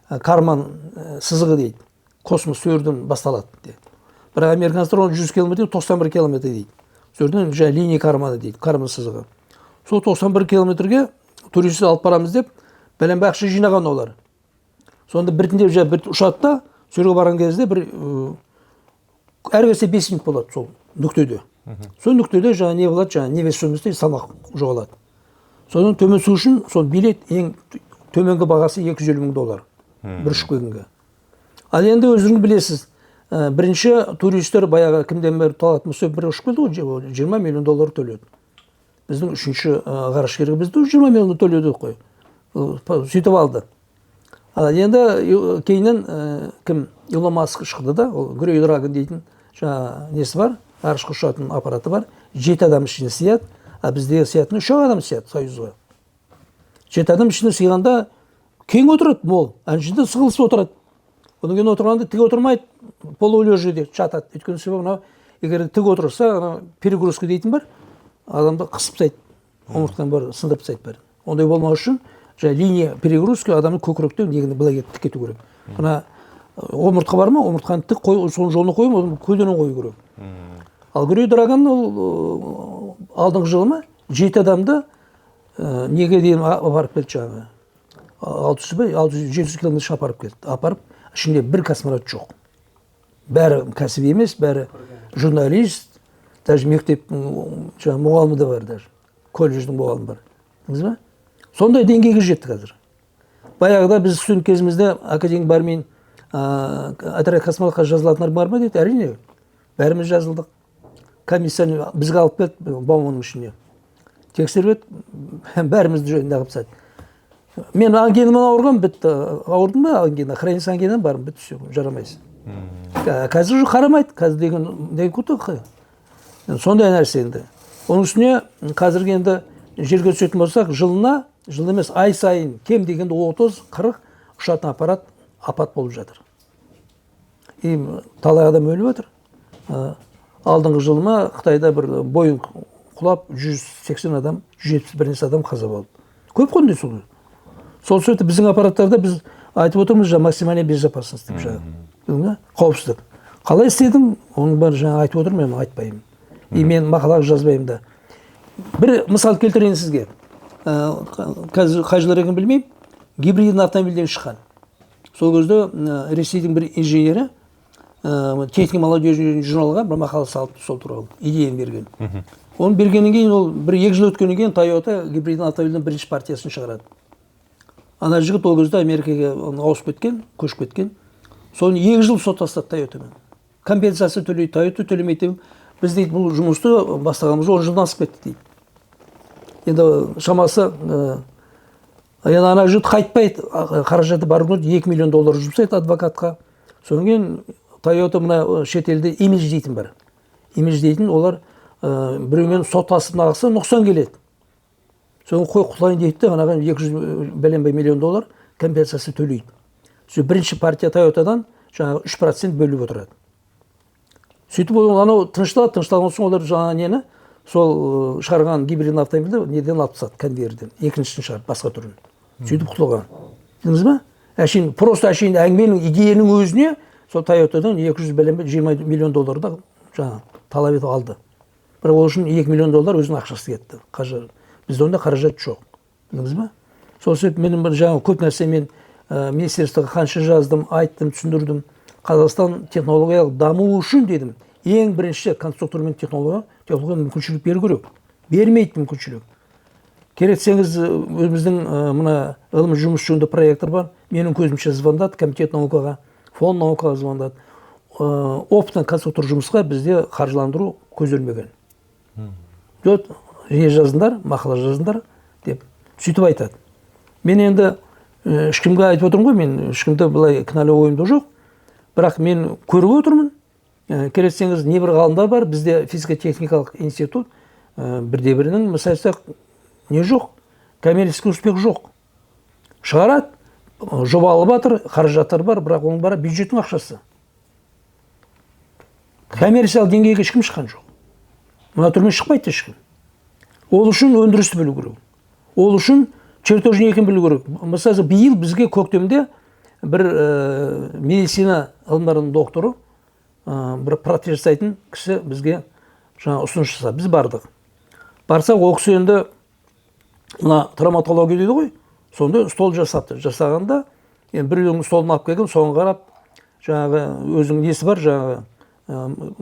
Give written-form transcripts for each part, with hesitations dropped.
Карман сызығы дейді, космос сол жерден басталады дейді. Бірақ американецтер оны 100 километр, 91 километр дейді. Сол жерден жаңағы линия Кармана дейді, Карман сызығы. Сол 91 километрге туристер алып барамыз деп бәленбай ақша жинаған олар. Сонда біртіндеп жаңағы бір ұшады да, сол жерге барған кезде бір әр кезде 5 минут болады сол нүктеде. Сол нүктеде жаңағы не болады, жаңағы невесомость, салмақ жоғалады. Содан төмен түсу үшін сол билет ең төменгі бағасы 250 мың доллар бір ұшып келгенге. Ал енді өздеріңіз білесіз, бірінші туристер баяғы кімден бір Талғат Мұсаев бір ұшып келді ғой, 20 миллион доллар төледі. Біздің үшінші ғарышкерге бізді 20 миллион төледі қой. Сөйтіп алды. Ал енді кейіннен кім, Илон Маск шықты да, ол Грей Драгон дейтін жаңағы несі бар, ғарышқа ұшатын аппараты бар. Жеті адам ішіне сыяды, а бізде сыятын үш ақ адам сыяды Союзға. Жеті адам ішіне сыйғанда кең отырады, мол, ана жерде сығылысып отырады. Одан кейін отырғанда тік отырмайды, полулежа деп жатады. Өйткені себебі мынау егер тік отырса, анау перегрузка дейтін бар, адамды қысып тастайды, омыртқаның бәрі сындырып тастайды бәрін. Ондай болмау үшін жаңа линия перегрузка адамның көкіректен негізінде былай кетіп тік кету керек. Мына омыртқа бар ма, омыртқаны тік қой, соның жолына қойып, оны көлденең қою керек. Ал Грей Драгон ол алдыңғы жылы ма жеті адамды неге дейін апарып келді, жаңағы 600 бе, 600, 700 километр апарып келді. Апарып, ішінде бір космонавт жоқ, бәрі кәсіби емес, бәрі журналист, даже мектептің жаңағы мұғалімі де бар, даже колледждің мұғалімі бар. Білдіңіз ба, сондай деңгейге жетті қазір. Баяғыда біз студент кезімізде академик Бармин отряд космонавтқа жазылатындар бар ма дейді. Әрине, бәріміз жазылдық. Комиссияны бізге алып келді, Бауманның ішіне тексеріп еді, бәрімізді жөнінде қылып тастады. Мен ангинамен ауырғанмын, бітті. Ауырдым ба, ангина, хронический ангина бар, бітті, все, жарамайсың. Қазір уже қарамайды, қазір деген круто. Сондай нәрсе енді. Оның үстіне қазіргі енді жерге түсетін болсақ, жылына, жыл емес, ай сайын кем дегенде 30-40 ұшатын аппарат апат болып жатыр. И талай адам өліп жатыр. Алдыңғы жылы ма, Қытайда бір Боинг құлап, 180 адам, 170 бір нәрсе адам қаза болды. Көп қой ондай. Сол себепті біздің аппараттарда біз айтып отырмыз жаңа максимальная безопасность деп, жаңағы, білдің ба? Қауіпсіздік қалай істедің, оның бәрін жаңа айтып отырмын, мен айтпаймын и мен мақала жазбаймын да. Бір мысал келтірейін сізге. Қазір қай жылдар екенін білмеймін, гибридный автомобильден шыққан. Сол кезде Ресейдің бір инженері «Техника молодежи» журналға бір мақала салыпты, сол туралы идеяны берген. Оны бергеннен кейін, ол бір екі жыл өткеннен кейін Тойота гибридный автомобильдің бірінші партиясын шығарады. Ана жігіт ол кезде Америкаға ауысып кеткен, көшіп кеткен. Соны 2 жыл соттастады Тойотамен, компенсация төлейді, Тойота төлемейді деп. Біз, дейді, бұл жұмысты бастағанымызға 10 жылдан асып кетті дейді. Енді шамасы енді ана жігіт қайтпайды, қаражаты бар күні 2 миллион доллар жұмсайды адвокатқа. Содан кейін Тойота мына шетелде имидж дейтін бар, имидж дейтін, олар біреумен соттасып нағылса, нұқсан келеді. Соны қой, құтылайын дейді де, анаған 200 бәленбай миллион доллар компенсация төлейді. Сол бірінші партия Тойотадан жаңағы 3% бөліп отырады. Сөйтіп ол анау тынышталады. Тынышталған соң олар жаңағы нені, сол шығарған гибридный автомобильді неден алып тастады, конвейерден, екіншісін шығарды, басқа түрін. Сөйтіп құтылған, білдіңіз ба? Әшейін, просто әшейін әңгіменің, идеяның өзіне сол Тойотадан 200 бәленбай 20 миллион долларды жаңағы талап етіп алды. Бірақ ол үшін 2 миллион доллар өзінің ақшасы кетті. Қаржы бізде, онда қаражат жоқ, білдіңіз ба? Сол себепті менің бір жаңағы көп нәрсе, мен министерствоға қанша жаздым, айттым, түсіндірдім. Қазақстан технологиялық даму үшін, дедім, ең бірінші конструктор мен технология мүмкіншілік беру керек. Бермейді мүмкіншілік. Керек десеңіз, өзіміздің мына ғылыми жұмыс жөнінде проектор бар. Менің көзімше звондады комитет наукаға, фонд наукаға звондады. Опытный конструктор жұмысқа бізде қаржыландыру көзделмеген. Вот не жазыңдар, мақала жазыңдар деп сөйтіп айтады. Мен енді ешкімге айтып отырмын ғой, мен ешкімді былай кінәлау ойымда жоқ, бірақ мен көріп отырмын. Керек десеңіз, небір ғалымдар бар бізде, физико техникалық институт, бірде бірінің, мысалы айтсақ, не жоқ, коммерческий успех жоқ. Шығарады, жоба алып жатыр, қаражаттар бар, бірақ оның бәрі бюджеттің ақшасы. Коммерциялық деңгейге ешкім шыққан жоқ, мына түрмен шықпайды ешкім. Ол үшін өндірісті білу керек, ол үшін чертеж не екенін білу керек. Мысалы, биыл бізге көктемде Бір медицина ғылымдарының докторы, бір протез жасайтын кісі бізге жаңа ұсыныс жасады. Біз бардық. Барсақ, ол кісі енді мына травматология дейді ғой, сондай стол жасапты. Жасағанда енді біреудің столын алып келген, соған қарап жаңағы өзінің несі бар, жаңағы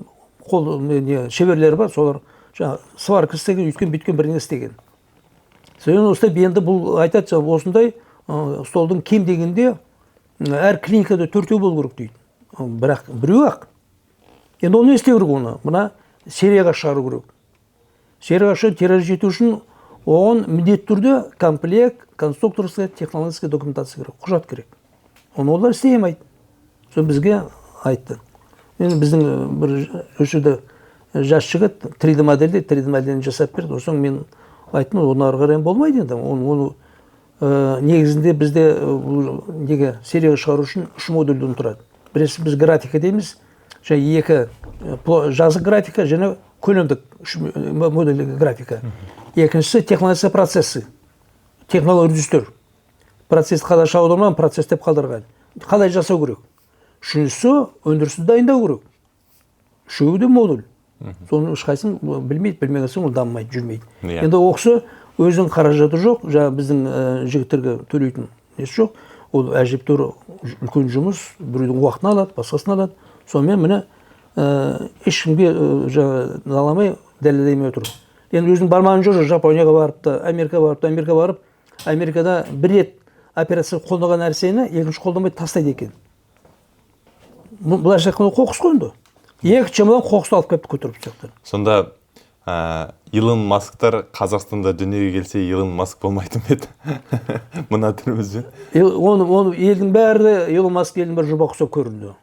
қол не шеберлері бар, солар жаңағы сварка істеген, өйткен бүйткен бірдеңе істеген. Содан осылай енді бұл айтады, жаңағы осындай столдың кем дегенде әр клиникада төртеу болу керек дейді. Бірақ біреу ақ. Енді оны не істеу керек оны? Мына серияға шығару керек. Серияға шығару, тираж жету үшін оған міндетті түрде комплект конструкторская, технологическая документация керек, құжат керек. Оны олар істей алмайды. Соны бізге айтты. Енді біздің бір осы жерде жас жігіт 3D модельде 3D моделін жасап берді. Сосын мен айттым, оны ары қарай болмайды енді. Оны негізінде бізде бұл неге серияға шығару үшін үш модульден тұрады. Біріншісі біз графика дейміз, және екі жазық графика және көлемдік үш модульдік графика. Екіншісі технологический процессы, технология үрдістер. Процесс қазақша аудармаған, процесс деп қалдырған. Қалай жасау керек? Үшіншісі өндірісті дайындау керек. Үшеуі де модуль. Соның ешқайсысын білмейді, білмеген соң ол дамымайды, жүрмейді. Енді ол кісі өзінің қаражаты жоқ, жаңа біздің жігіттерге төлейтін несі жоқ. Ол әжептәуір үлкен жұмыс, біреудің уақытын алады, басқасын алады. Сонымен міне ешкімге жаңа наламай, дәлелдемей отыр. Енді өзінің бармаған жері жоқ, Жапонияға барыпты, Америкаға барыпты, Америкаға барып, Америкада бір рет операция қолданған нәрсені екінші қолданбай тастайды екен. Былайша айтқанда, қоқыс қой енді. Екі чемодан қоқысты алып келіпті көтеріп сол. Сонда Илон Масктар Қазақстанда дүниеге келсе, Илон Маск болмайтын ба еді мына түрімізбен? Оны елдің бәрі, Илон Маск елдің бәрі жоба ұқсап көрінді.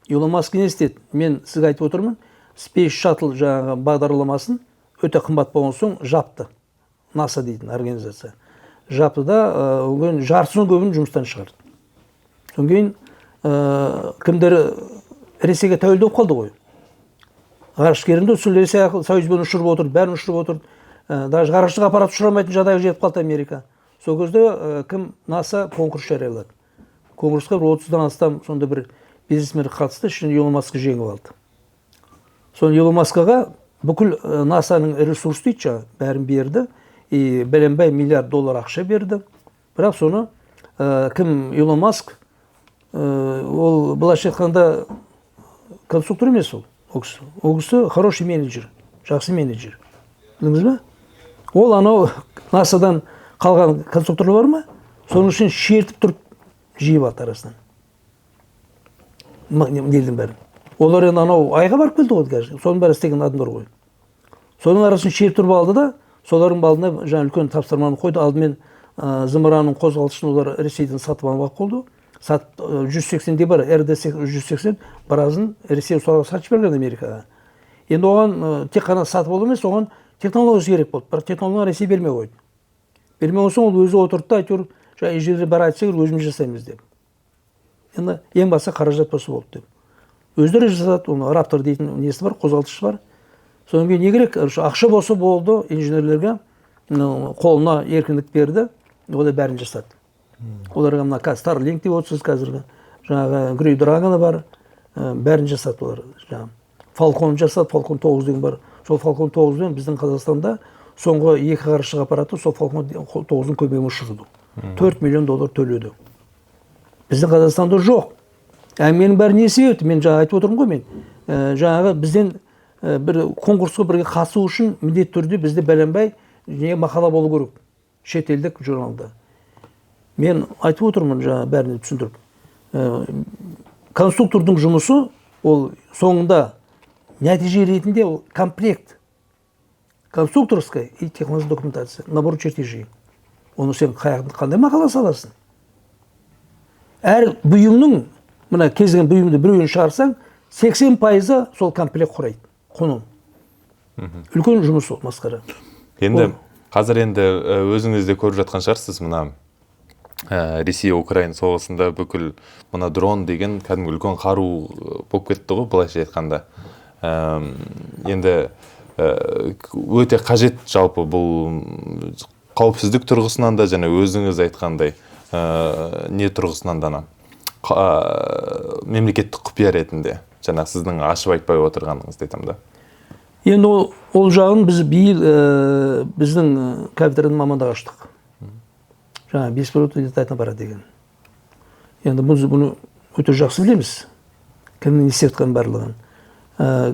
Илон Маск не істеді? Мен сізге айтып отырмын, Space Shuttle жаңағы бағдарламасын өте қымбат болған соң жапты. НАСА дейтін организация. Жапты да, одан кейін жартысының көбін жұмыстан шығарды. Содан кейін кімдер Ресейге тәуелді болып қалды ғой. Ғарышкерінде сол Ресей союзбен ұшырып отырды, бәрін ұшырып отырды. Даже ғарыштық аппарат ұшыра алмайтын жағдайға жетіп қалды Америка. Сол кезде кім НАСА конкурс жариялады. Конкурсқа бір 30-дан астам сонда бір бизнесмен қатысты, ішінен Илон Маск жеңіп алды. Соны Илон Маскаға бүкіл НАСАның ресурсы дейді жаңағы, бәрін берді. И бәленбай миллиард доллар ақша берді. Бірақ соны кім Илон Маск ол былайша айтқанда конструктор емес ол. Ол кісі. Ол кісі хороший менеджер, жақсы менеджер. Білдіңіз бе? Ол анау НАСАдан қалған конструкторлар бар ма? Соның үшін шертіп тұрып жиып алды арасынан. Елдің бәрін. Олар енді анау айға барып келді ғой қазір. Соның бәрі істеген адамдар ғой. Соның арасын шертіп тұрып алды да, солардың алдына жаңа үлкен тапсырманы қойды. Алдымен зымыранның қозғалтқышын олар Ресейден сатып алмақ болды. Сат, 180-де бар, РД 180, біразын Ресей соларға сатып жіберген Америкаға. Енді оған тек қана сатып алу емес, оған технологиясы керек болды. Бірақ технологияны Ресей бермей қойды. Бермей қойса, ол өзі отырды да, әйтеуір жаңа инженерлер бәрі айтса керек, өзіміз жасаймыз деп. Енді ең басты қаражат болса болды деп. Өздері жасады, оны Раптор дейтін несі бар, қозғалтқышы бар. Содан кейін не керек, ақша болса болды, инженерлерге қолына еркіндік берді, олар бәрін жасады. Оларға мына Starlink деп отырсыз қазіргі, жаңағы Crew Dragon бар, бәрін жасады олар. Жаңағы Falcon жасады, Falcon 9 деген бар. Сол Falcon 9-бен біздің Қазақстанда соңғы екі ғарыштық аппаратты сол Falcon 9-дың көмегімен ұшырды. 4 миллион доллар төледі. Біздің Қазақстанда жоқ. Әңгіменің бәрі не себепті? Мен жаңа айтып отырмын ғой мен. Жаңағы бізден бір конкурсқа бірге қатысу үшін міндетті түрде бізде бәленбай не мақала болу керек шетелдік журналда. Мен айтып отырмын жаңа бәріне түсіндіріп. Конструктордың жұмысы ол соңында нәтиже ретінде ол комплект конструкторская и технологическая документация, набор чертежей. Оны сен қандай мақала саласың? Әр бұйымның, мына кез келген бұйымды біреуін шығарсаң, 80%-ы сол комплект құрайды, құнын. Үлкен жұмыс ол, масқара. Енді Ол- қазір енді өзіңіз де көріп жатқан шығарсыз, мына Ресей Украина соғысында бүкіл мына дрон деген кәдімгі үлкен қару болып кетті ғой былайша айтқанда. Енді өте қажет жалпы бұл қауіпсіздік тұрғысынан да және өзіңіз айтқандай не тұрғысынан да ана. Мемлекеттік құпия ретінде жаңа сіздің ашып айтпай отырғаныңызды айтамын да. Енді ол жағын біз биыл біздің кафедраның мамандығы аштық. Жаңа беспилотный летательный аппарат деген. Енді біз бұны өте жақсы білеміз, кімнің не істеп жатқанын барлығын.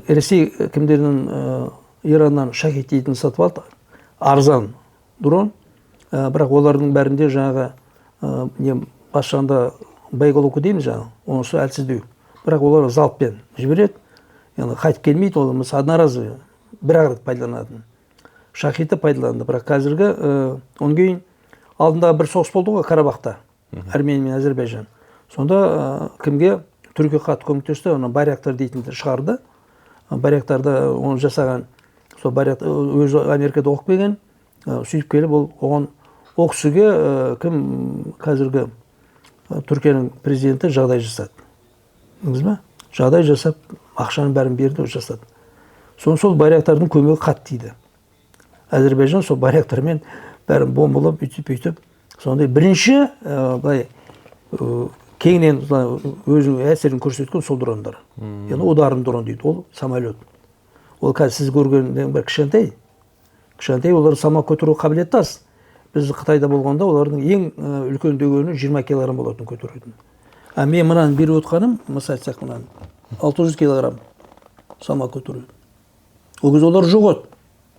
Ресей кімдердің, Ираннан «Шахид» дейтін сатып алды, арзан дрон. Бірақ олардың бәрінде жаңағы не, бас жағында боеголовка дейміз жаңағы, онысы әлсіздеу. Бірақ олар залппен жібереді, енді қайтып келмейді. Ол мысалы одноразовый, бір ақ рет пайдаланатын. «Шахидті» пайдаланды, бірақ қазіргі одан кейін алдында бір соғыс болды ғой Карабахта, Армения мен Әзербайжан. Сонда кімге Түркия қатты көмектесті, ана «Байрақтар» дейтінді шығарды. «Байрақтарды» оны жасаған сол Байрақ өзі Америкада оқып келген. Сөйтіп келіп ол оған, ол кісіге кім, қазіргі Түркияның президенті жағдай жасады, білдіңіз ба? Жағдай жасап, ақшаның бәрін берді, жасады. Соны сол «Байрақтардың» көмегі қатты тиді. Әзербайжан сол «Байрақтармен» бәрін бомбалап, үйтіп бүйтіп сондай бірінші былай кеңінен былай өзінің әсерін көрсеткен сол дрондар. Енді ударный дрон дейді, ол самолет. Ол қазір сіз көрген бір кішкентай кішкентай, олар салмақ көтеру қабілеті аз. Біз Қытайда болғанда олардың ең үлкен дегені 20 килограмм болатын көтеретін. А мен мынаны беріп отқаным, мысалы айтсақ, мынаны 600 килограмм салмақ көтереді. Ол кезде олар жоқ еді,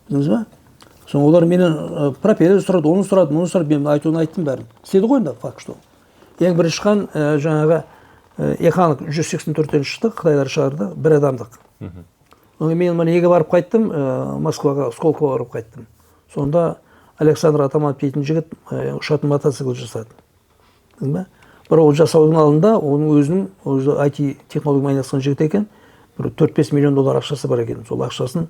білдіңіз ба? Соң олар менен пропеллер сұрады, оны сұрады, мұны сұрады. Мен айтуын айттым, бәрін істеді ғой. Енді факт, что ең бірінші шыққан жаңағы Эханг 184-тен шықты, қытайлар шығарды, бір адамдық. Одан кейін мен мына неге барып қайттым, Москваға, Сколковоға барып қайттым. Сонда Александр Атаманов дейтін жігіт ұшатын мотоцикл жасады, білдің ба? Бірақ ол жасаудың алдында оның өзінің, өзі IT технологиямен айналысқан жігіт екен, бір 4-5 миллион доллар ақшасы бар екен. Сол ақшасын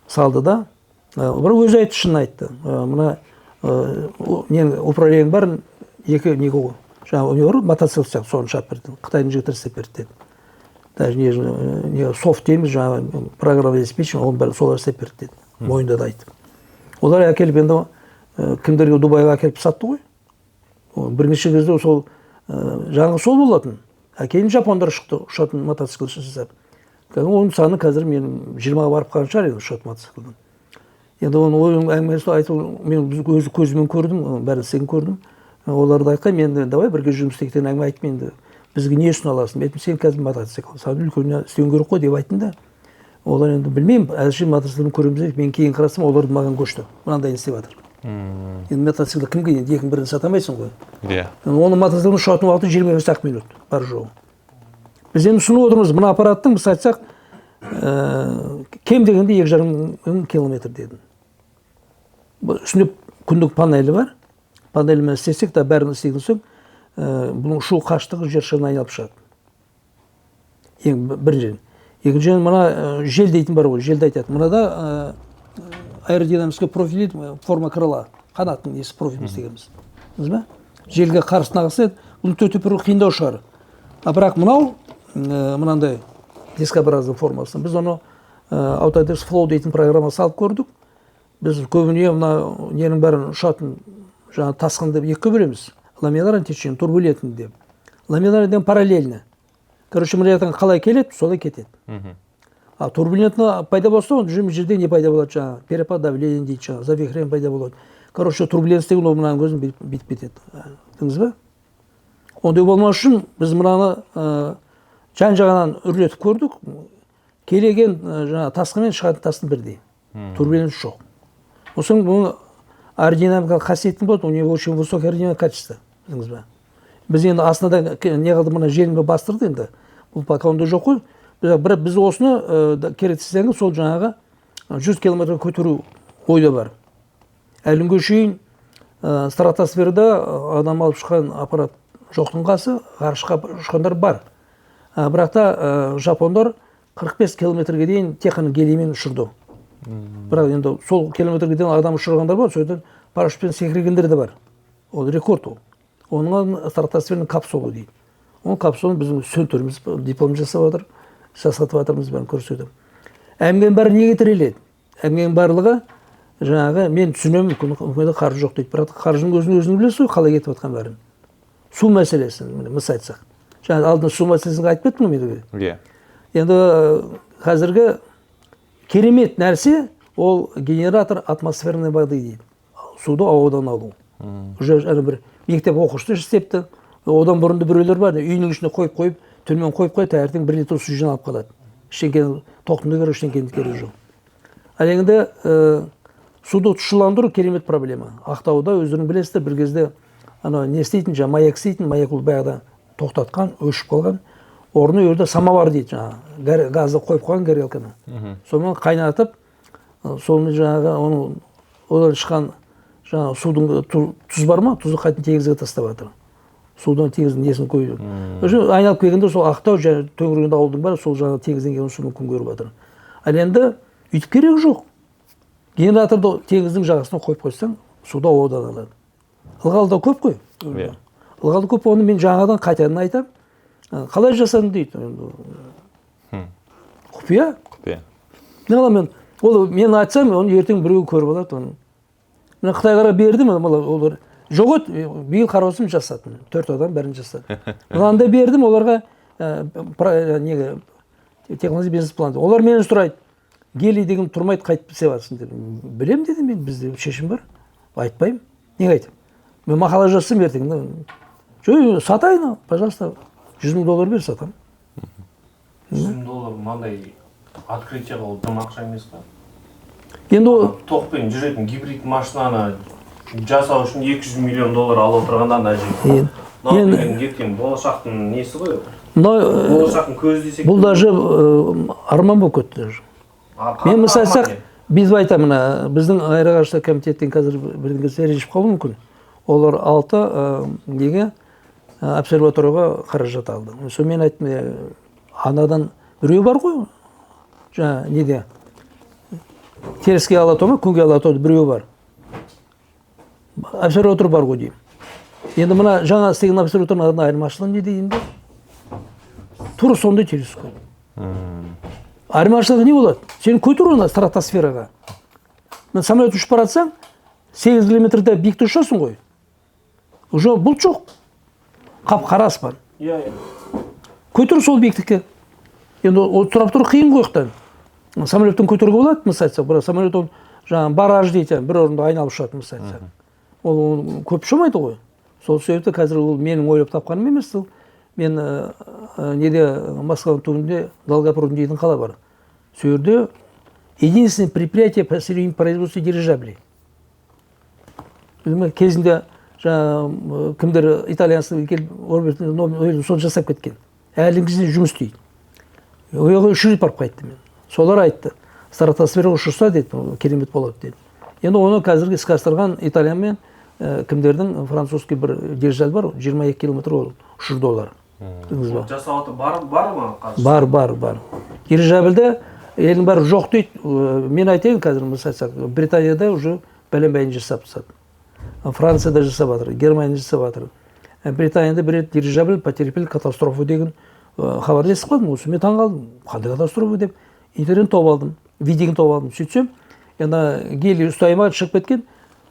салды да, бірақ өзі айтты, шынын айтты. Мына ненің управлениенің бәрін екі неге ғой, жаңағы не бар ғой, мотоцикл сияқты, соны шығарып берді, қытайдың жігіттері істеп берді деді. Даже не софт дейміз, жаңағы программа обеспечение, оның бәрін солар істеп берді деді, мойындады, айтты. Олар әкеліп енді кімдерге, Дубайға әкеліп сатты ғой. Ол бірнеше кезде сол жаңағы сол болатын. А кейін жапондар шықты ұшатын мотоцикл жасап. Қазір оның саны қазір мен 20-ға барып қалған шығар енді ұшатын мотоциклдің. Енді оның ойын әңгімесі айту, мен өз көзіммен көрдім, оның бәрін істеген көрдім. Оларды айтқан, мен енді давай бірге жұмыс істейік деген әңгіме айттым. Енді бізге не үшін аласың? Мен айттым, сен қазір мотоцикл саған үлкен істеуің керек қой деп айттым да. Олар енді білмеймін, әзірше мотоциклін көреміз деп. Мен кейін қарасам, олар маған көшті, мынандайын істеп жатыр. Енді мотоциклді кімге енді екінің бірін сата алмайсың ғой. Оның мотоциклдің ұшатын уақыты 25 ақ минут бар жоғы. Біз енді ұсынып отырмыз мына аппараттың, біз айтсақ, кем дегенде 2,5 мың километр дедім. Бұл үстінде күндік панелі бар. Панельмен істесек та, бәрін істеген соң, бұның ұшу қашықтығы жер шарын айналып шығады. Ең біріншіден. Екіншіден, мына жел дейтін бар ғой, желді айтады. Мынада аэродинамический профиль дейді, форма крыла, қанаттың несі, профилін істегенбіз. Білдіңіз ба? Желге қарсы нағысы, бұны төтеп беру қиындау шығар. А бірақ мынау мынандай дискообразный формасы. Біз оны Autodesk Flow дейтін программа салып көрдік. Біз көбіне мына ненің бәрін, ұшатын жаңа тасқын деп екіге бөлеміз. Ламинарный течение, турбулентный деп. Ламинарный деген параллельно. Короче, мына жақтан қалай келеді, солай кетеді. А турбулентный пайда болса, онда уже жерде не пайда болады, жаңағы перепад давления дейді, жаңағы завихрение пайда болады. Короче, турбулентность деген ол мынаның көзін бүйтіп кетеді. Білдіңіз ба? Ондай болмас үшін біз мынаны жан жағынан үрлетіп көрдік. Келеген жаңағы тасқын мен шығатын тасқын бірдей. Турбулентность жоқ. Сосын бұның аэродинамикалық қасиетін болады, у него очень высокое аэродинамическое качество. Білдіңіз ба? Біз енді астында не қылды, мына желімге бастырды енді. Бұл пока ондай жоқ қой. Бірақ біз осыны керек десеңіз, сол жаңағы 100 километр көтеру ойда бар. Әлі күнге шейін стратосферада адам алып шыққан аппарат жоқтың қасы, ғарышқа ұшқандар бар. Бірақ та жапондар 45 километрге дейін тек қана гелиймен ұшырды. Бірақ енді сол километрге дейін адам ұшырғандар бар, сол жерден парашютпен секіргендер де бар. Ол рекорд ол. Оның алдын стратосферный капсула дейді. Ол капсуланы біздің студенттеріміз диплом жасап жатыр, жасатып жатырмыз, бәрін көрсетіп. Әңгіменің бәрі неге тіреледі? Әңгіменің барлығы жаңағы, мен түсінемін, үкіметте қаржы жоқ дейді. Бірақ қаржының өзін өзің білесіз ғой, қалай кетіп жатқан бәрін. Су мәселесі, міне, мысал айтсақ. Жаңа алдында су мәселесін айтып кеттім ғой мен. Иә. Енді қазіргі керемет нәрсе ол генератор атмосферной воды дейді. Суды ауадан алу. Уже ана бір мектеп оқушысы істепті. Одан бұрын да біреулер бар, үйінің ішіне қойып қойып, түнімен қойып қойып, таңертең 1 литр су жиналып қалады. Ештеңені тоқтың да керек, ештеңенің керегі жоқ. Ал енді суды тұщыландыру керемет проблема. Ақтауда өздерің білесіздер, бір кезде ана не істейтін, жаңа маяк істейтін, маяк ол баяғыда тоқтатқан, өшіп қалған. Орны ол жерде самовар дейді, жаңағы газды қойып қойған горелканы. Сонымен қайнатып, сонымен жаңағы оның одан шыққан жаңағы судың тұз бар ма, тұзды қайтадан теңізге тастап жатыр. Судан теңіздің несін көйдік. Айналып келгенде сол Ақтау және төңірегінде ауылдың бәрі сол жаңағы теңізден келген сумен күн көріп жатыр. Ал енді өйтіп керегі жоқ. Генераторды теңіздің жағасына қойып қойсаң, суды ауадан алады. Ылғал да көп қой. Ылғал да көп, оны мен жаңадан қайтадан айтамын. Қалай жасадың дейді. Құпия. Құпия. Не қыламын мен? Ол мен айтсам, оны ертең біреу көріп алады оны. Мен Қытайларға бердім, олар жоқ еді, биыл қараусым жасады. 4 адам бәрін жасады. Мынандай бердім оларға, неге, технология бизнес-план. Олар мені сұрайды. Гелий деген тұрмайды, қайтып істеп жатырсың деп. Білем дедім мен, бізде шешім бар. Айтпаймын. Неге айтамын? Мен мақала жазсам ертең. Жоқ, сатайын, пожалуйста, 100 мың доллар бер, сатамын. 100 мың доллар мынандай открытиеға ол дым ақша емес па? Енді ол тоқпен жүретін гибрид машинаны жасау үшін 200 миллион доллар алып отырғанда ана жерге. Мынау деген ертең болашақтың несі ғой? Мынау, болашақтың көзі десек. Бұл даже арман болып кетті даже. Мен мысалы айтсақ, бүйтіп айтамын, мына біздің аэроғарыштық комитеттен қазір бірдеңе ренжіп қалуы мүмкін. Олар 6 неге обсерваторияға қаражат алды. Сонымен мен айттым, анадан біреу бар ғой, жаңа неде? Теріскей Алатау ма, Күнгей Алатауда біреу бар. Обсерватор бар ғой деймін. Енді мына жаңа істеген обсерватордың айырмашылығы не деймін де? Тура сондай телескоп. Айырмашылығы не болады? Сен көтер оны стратосфераға. Мына самолет ұшып бара жатсаң, 8 километрде биікте ұшасың ғой. Уже бұлт жоқ. Қап-қара аспан. Иә, иә. Көтер сол биіктікке. Енді ол сұрап тұру қиын ғой оқтан. Самолеттен көтеруге болады, мысалы айтсақ, бірақ самолет ол жаңағы бараж дейді, бір орында айналып ұшады, мысалы айтсақ. Ол көп ұшамайды ғой. Сол себепті қазір ол менің ойлап тапқаным емес, ол мен неде Москваның түбінде Долгопрудный дейтін қала бар. Сол жерде единственное предприятие по серийному производству дирижаблей. Білмеймін, кезінде жаңағы кімдер итальянцы келіп, Орбит, соны жасап кеткен. Әлі күнге жұмыс істейді. Ол жаққа 3 рет барып қайттым мен. Солар айтты, стратосфераға ұшырса деді, керемет болады деді. Енді оны қазіргі іске асырған итальян мен кімдердің французский бір дирижабль бар, 22 километр ол ұшырды олар. Көрдіңіз ба? Жасап жатыр, бар ма қазір? Бар, бар, бар. Дирижабльді елдің бәрі жоқ дейді. Мен айтайын қазір, мысалы айтсақ, Британияда уже бәленбайын жасап тастады. Францияда жасап жатыр, Германияда жасап жатыр. Британияда бір рет дирижабль потерпел катастрофу деген хабарды естіп қалдым. Осы мен таң қалдым. Қандай катастрофа деп интернет тауып алдым, видеоны тауып алдым. Сөйтсем, енді гелий ұстай алмай шығып кеткен,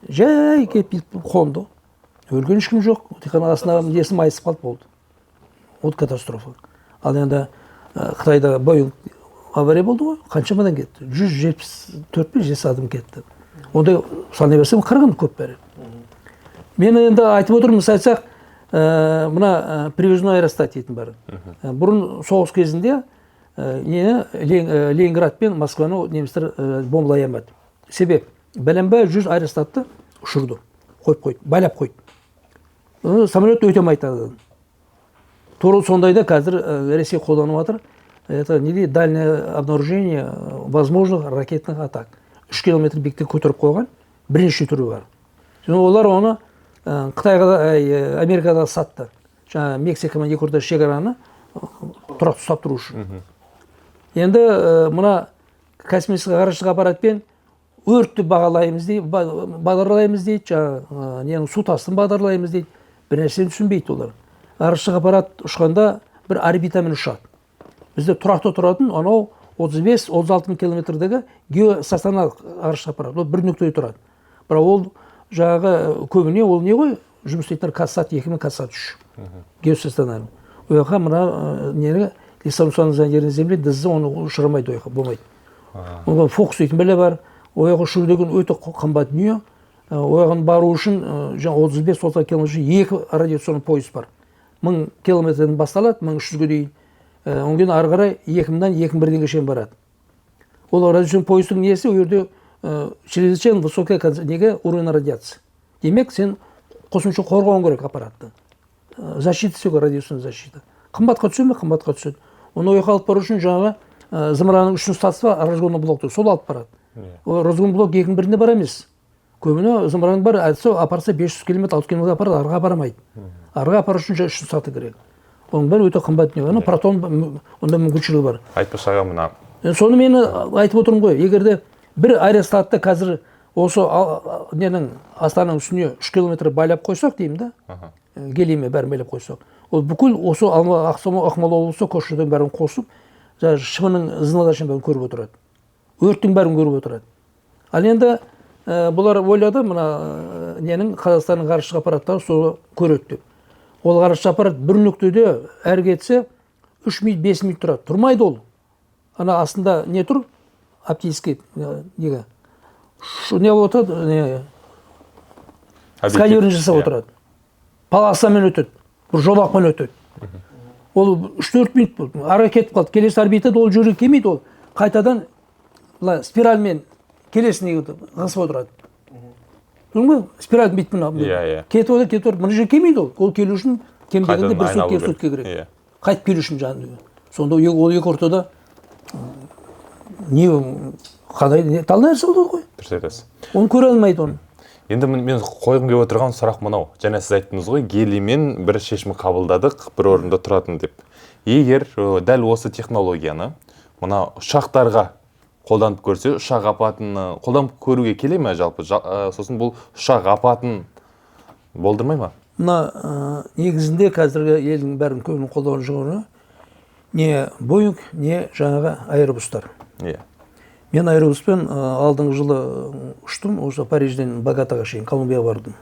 жай келіп бүйтіп қонды. Өлген ешкім жоқ, тек қана астына несі майысып қалды, болды. Вот катастрофа. Ал енді Қытайда Боинг авария болды ғой, қаншамадан кетті? Жүз жетпіс төрт пе, жетпіс адам кетті. Ондай санай берсем қырғын көп бәрі. Мен енді айтып отырмын, мысалы айтсақ, мына привозной аэростат дейтін бар. Бұрын соғыс кезінде нені, Ленинград пен Москваны немістер бомбалай алмады. Себеп, бәленбай 100 аэростатты ұшырды, қойып қойды, байлап қойды. Самолет өте алмайды арадан. Тура сондайда қазір Ресей қолданып жатыр. Это не дейді, дальнее обнаружение возможных ракетных атак. 3 километр биіктікке көтеріп қойған бірнеше түрі бар. Сонда олар оны Қытайға да Америкаға да сатты. Жаңа Мексика мен екі ортада шекараны тұрақты ұстап тұру үшін. Енді мына космический ғарыштық аппаратпен өртті бағалаймыз дейді, бағдарлаймыз дейді, жаңа ненің су тасқынын бағдарлаймыз дейді. Бір нәрсені түсінбейді олар. Ғарыштық аппарат ұшқанда бір орбитамен ұшады. Бізде тұрақты тұратын анау отыз бес, отыз алты мың километрдегі геостационарлық ғарыштық аппарат. Ол бір нүктеде тұрады. Бірақ ол жаңағы көбіне ол не ғой? Жұмыс істейтіндер Казсат 2 мен Казсат 3. Геостационар. Ол жаққа мына нені дистанционный зондирование земли, ДЗ, оны ұшырамайды, ол жаққа болмайды. Оған фокус дейтін бәле бар. Ол жаққа ұшу деген өте қымбат дүние. Ол жағын бару үшін жаңа 35-30 километр екі радиационный пояс бар. 1000 километрден басталады, 1300-ге дейін. Одан кейін ары қарай 2000-нан 2001-ге шейін барады. Ол радиационный поястың несі, ол жерде чрезвычайно высокая неге уровень радиации. Демек, сен қосымша қорғауың керек аппаратты. Защита істеу керек, радиационный защита. Қымбатқа түсе ме? Қымбатқа түседі. Оны ол жаққа алып бару үшін жаңағы зымыранның үшінші сатысы бар, разгонный блок деп, сол алып барады. Ол разгонный блок 2001-де бар емес. Көбіне зымыран бар, әйтсе апарса 500 километр, 600 километр апарады, арға апарамайды. Арға апару үшін үшінші саты керек. Оның бәрі өте қымбат дүние. Ана протон онда мүмкіншілігі бар. Айтпақшы, аға, мына Соны мен айтып отырмын ғой, егер де бір аэростатты қазір осы ненің Астананың үстіне 3 километр байлап қойсақ деймін да, гелиймен бәрін байлап қойсақ, ол бүкіл осы Ақмола облысы, Көкшетау бәрін қосып, жаңағы шыбынның ізін шейін бәрін көріп отырады, өрттің бәрін көріп отырады. Ал енді бұлар ойлады, мына ненің Қазақстанның ғарыштық аппараттары соны көреді деп. Ол ғарыштық аппарат бір нүктеде әрі кетсе 3 минут, 5 минут тұрады, тұрмайды ол. Ана астында не тұр, оптический неге не болып отырады, не сканирование жасап отырады, полосамен өтеді, бір жолақпен өтеді. Ол 3-4 минут ары кетіп қалды, келесі орбитада ол жерге келмейді, ол қайтадан былай спиральмен келесіне ығысып отырады. Көрдің бе? Спираль бүйтіп мына Иә, иә. кетіп отырады, кетіп отырады, мына жерге келмейді ол. Ол келу үшін кем дегенде Қайтадан бір сутка, айналу екі сутка керек. керек. Иә. Қайтып келу үшін жаңағы. Сонда ол екі ортада не қандай не, талай нәрсе болады ғой. Дұрыс айтасыз. Оны көре алмайды оны. Енді мен қойғым келіп отырған сұрақ мынау. Жаңа сіз айттыңыз ғой, гелиймен бір шешім қабылдадық, бір орында тұратын деп. Егер дәл осы технологияны мына ұшақтарға қолданып көрсе, ұшақ апатын қолданып көруге келе ме жалпы? Сосын бұл ұшақ апатын болдырмай ма? Мына негізінде қазіргі елдің бәрін көбінің қолданып жүргені не Боинг, не жаңағы Аэробустар. Мен Аэробуспен алдыңғы жылы ұштым, осы Парижден Боготаға шейін, Колумбияға бардым.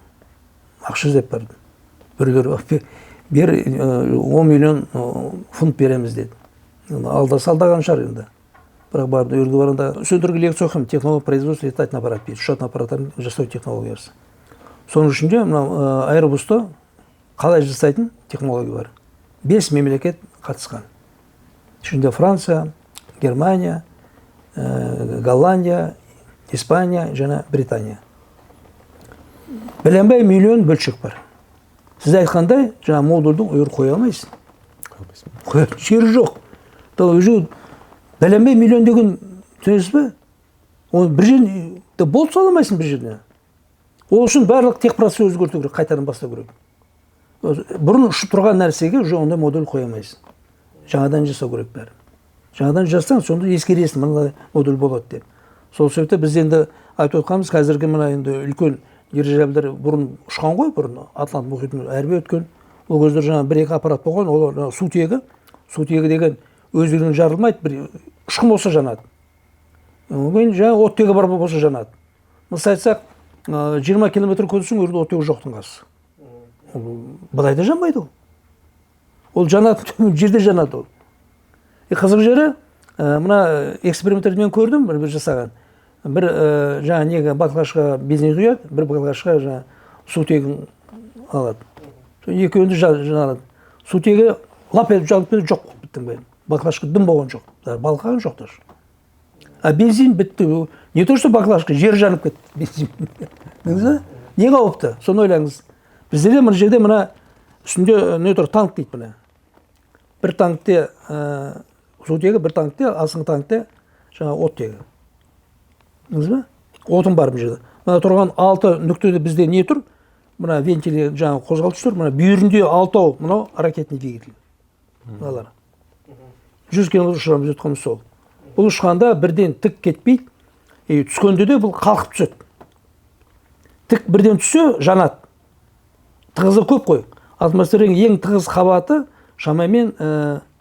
Ақша іздеп бардым. Біреулер бер, 10 миллион фунт береміз деді. Енді алдаса алдаған шығар енді. Бірақ бардым, ол жерге барғанда студенттерге лекция оқимын, технология производства летательный аппарат дейді, ұшатын аппараттарын жасау технологиясы. Соның ішінде мынау аэробусты қалай жасайтын технология бар. 5 мемлекет қатысқан. Ішінде Франция, Германия, Голландия, Испания және Британия. Бәленбай миллион бөлшек бар. Сіз айтқандай, жаңа модульдің ол жерге қоя алмайсың. Қоятын жері жоқ. Уже бәленбай миллион деген түсінесіз бе? Оны бір жеріне болт сала алмайсың бір жеріне. Ол үшін барлық техпроцесс өзгерту керек, қайтадан бастау керек. Бұрын ұшып тұрған нәрсеге уже ондай модуль қоя алмайсың. Жаңадан жасау керек бәрін. Жаңадан жасасаң, сонда ескересің, мынандай модуль болады деп. Сол себепті біз енді айтып отқанымыз, қазіргі мына енді үлкен дирижабльдер бұрын ұшқан ғой, бұрын Атлант мұхитын әрбе өткен. Ол кездер жаңа бір-екі аппарат болған, ол жаңа сутегі. Сутегі деген өздігінен жарылмайды, бір ұшқын болса жанады. Одан кейін жаңа оттегі бар болса жанады. Мысалы айтсақ, 20 километр көтерсең, ол жерде оттегі жоқтың қасы. Ол былай да жанбайды ол. Ол жанады, жерде жанады ол. Қызық жері, мына эксперименттерді мен көрдім, бір жасаған. Бір, жаңа неге баклажка бензин құяды, бір баклажка жаңа сутегін алады. Сол екеуін де жанады. Сутегі лап етіп жанып кетті, жоқ болып біттің бәрі. Баклажка дым болған жоқ, даже балқыған жоқ даже. А бензин бітті. Не то что баклажка, жер жанып кетті бензин. Көрдіңіз бе? Не қауіпті? Соны ойлаңыз. Бізде де мына жерде мына үстінде не тұр, танк дейді мына. Бір танкте, сутегі, бір танкте, астыңғы танкте жаңа оттегі. Көрдіңіз бе? Отын бар бұл жерде. Мына тұрған 6 нүктеде бізде не тұр? Мына вентиль жаңа қозғалтқыш тұр. Мына бүйірінде 6, мынау ракетный двигатель. Мыналар. 100 километр ұшырамыз өткеніміз сол. Бұл ұшқанда бірден тік кетпейді. Түскенде де бұл қалқып түседі. Тік бірден түссе жанады. Тығызы көп қой. Атмосфераның ең тығыз қабаты шамамен,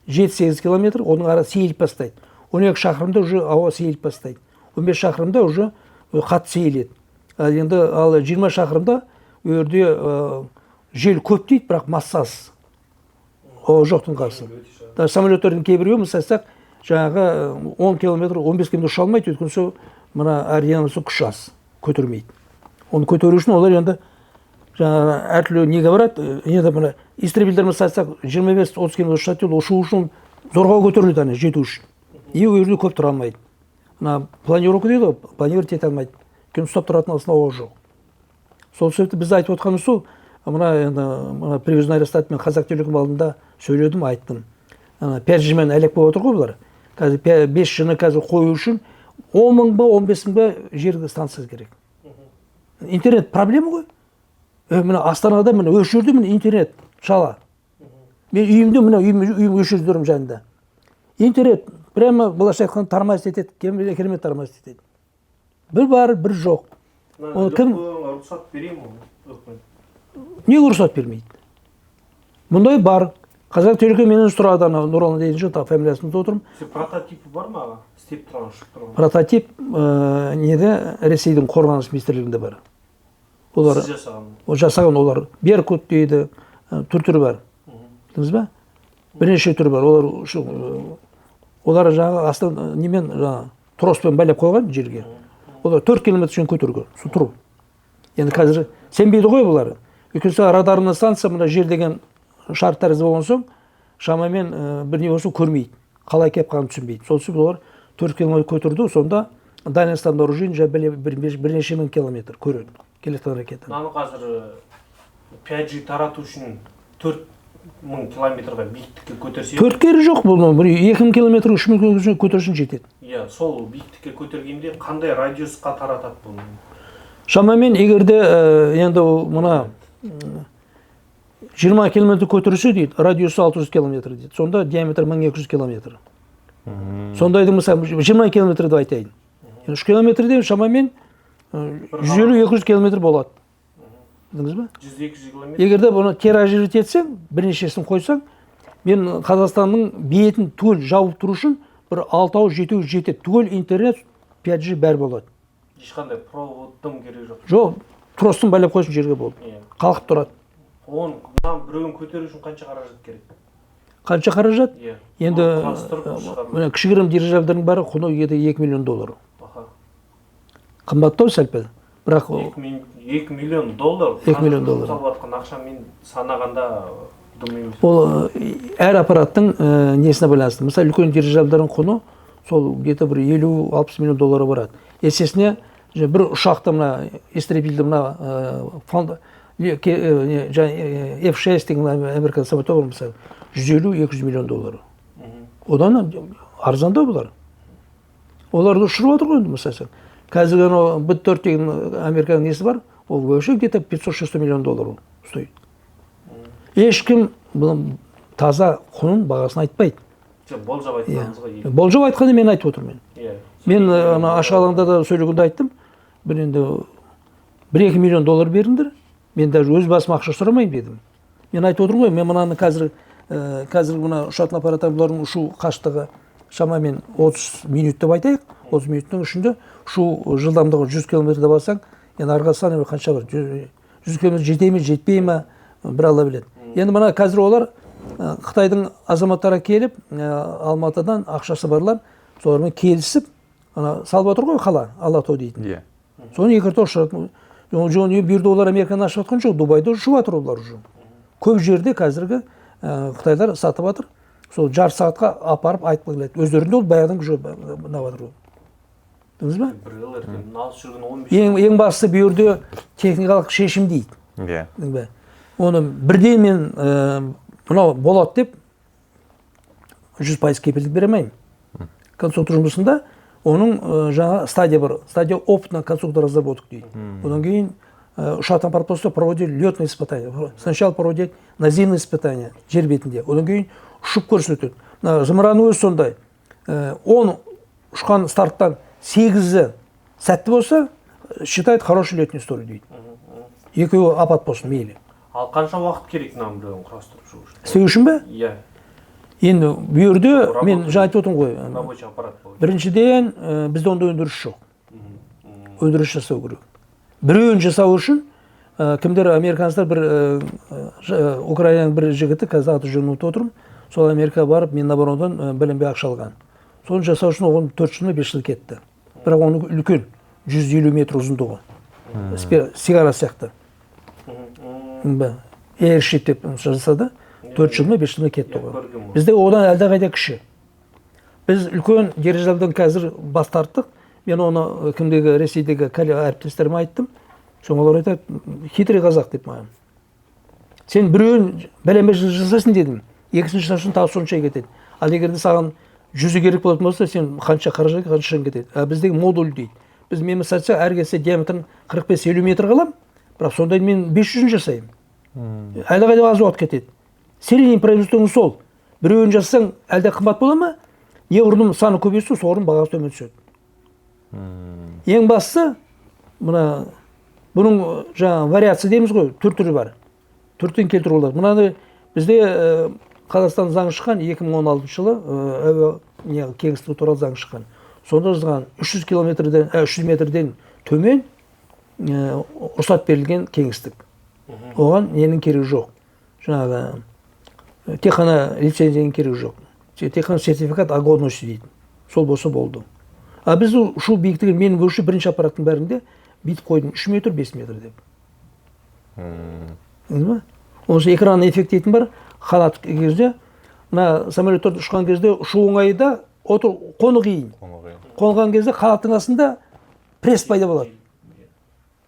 жеті-сегіз километр, оның ара сейіліп бастайды. 12 шақырымда уже ауа сейіліп бастайды. 15 шақырымда уже қатты сейіледі. Ал енді 20 шақырымда ол жерде, жел көп дейді, бірақ массасы. Ауа жоқтың қасы. Даже самолеттердің кейбіреуі, мысалы айтсақ, жаңағы 10 километр, 15 километр ұша алмайды, өйткені сол мына аэродинамикасы күш аз, көтермейді. Оны көтеру үшін олар енді жаңағы әртүрлі неге барады, енді мына истребительдер, мысалы айтсақ, 25-30 километр ұшады дейді, ұшу үшін зорға көтеріледі ана жету үшін. И ол жерде көп тұра алмайды. Мына планировка дейді ғой, планировать ете алмайды. Өйткені ұстап тұратын основа жоқ. Сол себепті біз айтып отқанымыз сол, мына енді мына привозной аэростат, мен Қазақтелеком алдында сөйледім, айттым. Ана 5G-мен әлек болып отыр ғой бұлар. Қазір 5G-ні қазір қою үшін 10 мың ба, 15 мың ба жер станциясы керек. Интернет проблема ғой. Мына Астанада, міне, осы жерде, міне, интернет шала. Мен үйімде, міне, үйім осы жерде тұрмын жанында. Интернет прямо, былайша айтқанда, тормозить етеді, керемет тормозить етеді. Бір бар, бір жоқ. Оны кім Рұқсат бере ме үкімет? Неге рұқсат бермейді? Мұндай бар. Қазақ Телеком менен сұрады, ана Нұрлан деген жігіт, фамилиясын ұмытып отырмын. Прототипі бар ма, аға? Істеп тұрған, ұшып тұрған. Прототип неде, Ресейдің қорғаныс министрлігінде бар. Олар Сіз жасаған. Ол жасаған олар Беркут дейді, түр түрі бар. Білдіңіз ба? Бірнеше түрі бар. Олар олар жаңағы астан немен, жаңағы троспен байлап қойған жерге. Олар 4 километр үшін көтерген, сол тұрып. Енді қазір сенбейді ғой бұлар. Өйткені радарный станция мына жер деген шар тәрізді болған соң, шамамен бір не болса көрмейді. Қалай келіп қалғанын түсінбейді. Сол себепті олар 4 километр көтерді, сонда дальность обнаружения бірнеше мың километр көреді келе ракета. Мынаны қазір 5G тарату үшін 4000 километрға биіктікке көтерсе. Төрт кері жоқ, бұл бір 2000 километр, 3000 километр көтерсін, жетеді. Иә, сол биіктікке көтергенде қандай радиусқа таратады бұны? Шамамен егер де енді ол мына 20 километр көтерсе дейді, радиусы 600 километр дейді. Сонда диаметр 1200 километр. Сондайды, мысалы, 20 километр деп айтайын. Енді 3 километрде шамамен 150-200 километр болады. Білдіңіз ба? 100-200 километр. Егер де бұны тиражировать етсең, бірнешесін қойсаң, мен Қазақстанның бетін түгел жауып тұру үшін бір алтау, жетеу жетеді. Түгел интернет, 5G бәрі болады. Ешқандай провод дым керек жоқ. Жоқ, тростын байлап қойсын жерге, болды. Қалқып тұрады. Оның мынаның біреуін көтеру үшін қанша қаражат керек? Қанша қаражат? Иә. Енді Оны құрастырып шығару. Міне, кішігірім дирижабльдардың бәрі құны где-то 2 миллион доллар. Қымбаттау сәл пәл. Бірақ 2 миллион доллар. 2 миллион доллар. Жұмсалып жатқан ақшамен санағанда дым емес. Ол әр аппараттың несіне байланысты. Мысалы, үлкен дирижабльдардың құны сол где-то бір 50-60 миллион долларға барады. Есесіне бір ұшақты, мына истребительді, мына фонд не, жаңа F6 деген мына американ самолеті бар, мысалы, 150-200 миллион доллар. Одан арзандау бұлар. Оларды ұшырып жатыр ғой енді, мысалы. Қазіргі анау Б-4 деген американың несі бар, ол вообще где-то 500-600 миллион доллар ол стоит. Ешкім бұның таза құнын, бағасын айтпайды. Жоқ, болжап айтқаныңыз ғой. Болжап айтқанда мен айтып отырмын. Мен ана ашық алаңда да сөйлегенде айттым. Бір енді 1-2 миллион доллар беріңдер. Мен даже өз басым ақша сұрамаймын дедім. Мен айтып отырмын ғой, мен мынаны қазір мына ұшатын аппараттар, бұлардың ұшу қашықтығы шамамен 30 минут деп айтайық. 30 минуттың ішінде ұшу жылдамдығы 100 километр деп алсаң, енді ары қарасаң қанша бар? 100 километр жете ме, жетпей ме, бір Алла біледі. Енді мына қазір олар Қытайдың азаматтары келіп, Алматыдан ақшасы барлар, солармен келісіп, ана салып жатыр ғой қала, Алатау дейтін. Соны екі рет ұшырады. Жоқ, бұл жерде олар Американы ашып жатқан жоқ, Дубайда ұшып жатыр олар уже. Көп жерде қазіргі қытайлар сатып жатыр. Сол жарты сағатқа апарып айтып келеді. Өздерінде ол баяғыдан уже мынап жатыр ол. Білдіңіз ба? Бір жыл ертең алыс жүрген 15 Ең бастысы бұл жерде техникалық шешім дейді. Білдің бе? Оны бірден мен мынау болады деп 100% кепілдік бере алмаймын. Конструктор жұмысында оның жаңа стадия бар. Стадия опытно конструктор разработок дейді. Одан кейін ұшатын аппарат болса, проводили летные испытания. Сначала проводили наземные испытания жер бетінде. Одан кейін ұшып көрсетеді. Мына зымыранның өзі сондай. 10 ұшқан старттан сегізі сәтті болса, считает хороший летный историю дейді. Екеуі апат болсын, мейлі. Ал қанша уақыт керек мынаның біреуін құрастырып шығу үшін? Істеу үшін бе? Иә. Енді бұл жерде мен жаңа айтып отырмын ғой. Рабочий аппарат болады. Біріншіден, бізде ондай өндіріс жоқ. Өндіріс жасау керек. Біреуін жасау үшін Кімдер, американецтер бір Украинаның бір жігіті, қазір аты жөнін ұмытып отырмын, сол Америкаға барып Миноборонадан бәленбай ақша алған. Соны жасау үшін оған 4 жыл ма 5 жыл кетті. Бірақ оның үлкен, 150 метр ұзындығы. Сигара сияқты. Airship деп жасады, 4 жыл ма 5 жыл ма кетті оған. Бізде одан әлдеқайда кіші. Біз үлкен дирижабльдан қазір бас тарттық. Мен оны кімдегі Ресейдегі әріптестеріме айттым. Соң олар айтады, хитрый қазақ деп маған. Сен біреуін бәленбай жыл жасайсың дедім. Екінші жасау үшін тағы сонша кетеді. Ал егер де саған 100-і керек болатын болса, сен қанша қаражат, қанша шығын кетеді. А біздегі модуль дейді. Біз мен мысалы айтсақ, әр кезде диаметрін 45-50 метр қыламын, бірақ сондай мен 500-ін жасаймын. Әлдеқайда аз уақыт кетеді. Серийный производствоның сол. Біреуін жасасаң, әлде қымбат бола ма? Неғұрлым саны көбейсе, соғұрлым бағасы төмен түседі. Ең бастысы, мына бұның жаңа вариация дейміз ғой, түр-түрі бар. Түр-түрін келтіруге болады. Мынаны бізде Қазақстан заң шыққан 2016 жылы әуе кеңістігі туралы заң шыққан. Сонда жазған 300 километрден, 300 метрден төмен рұқсат берілген кеңістік. Оған ненің керегі жоқ. Жаңағы тек қана лицензияның керегі жоқ. Тек қана сертификат о годности дейді. Сол болса болды. А біз ұшу биіктігі менің көрші бірінші аппараттың бәрінде бүйтіп қойдым 3 метр, 5 метр деп. Көрдіңіз ба? Онысы экранный эффект дейтін бар. Қанат кезде, мына самолеттерді ұшқан кезде ұшу оңай да, отыр, қону қиын. Қону қиын. Қонған кезде қанаттың астында пресс пайда болады.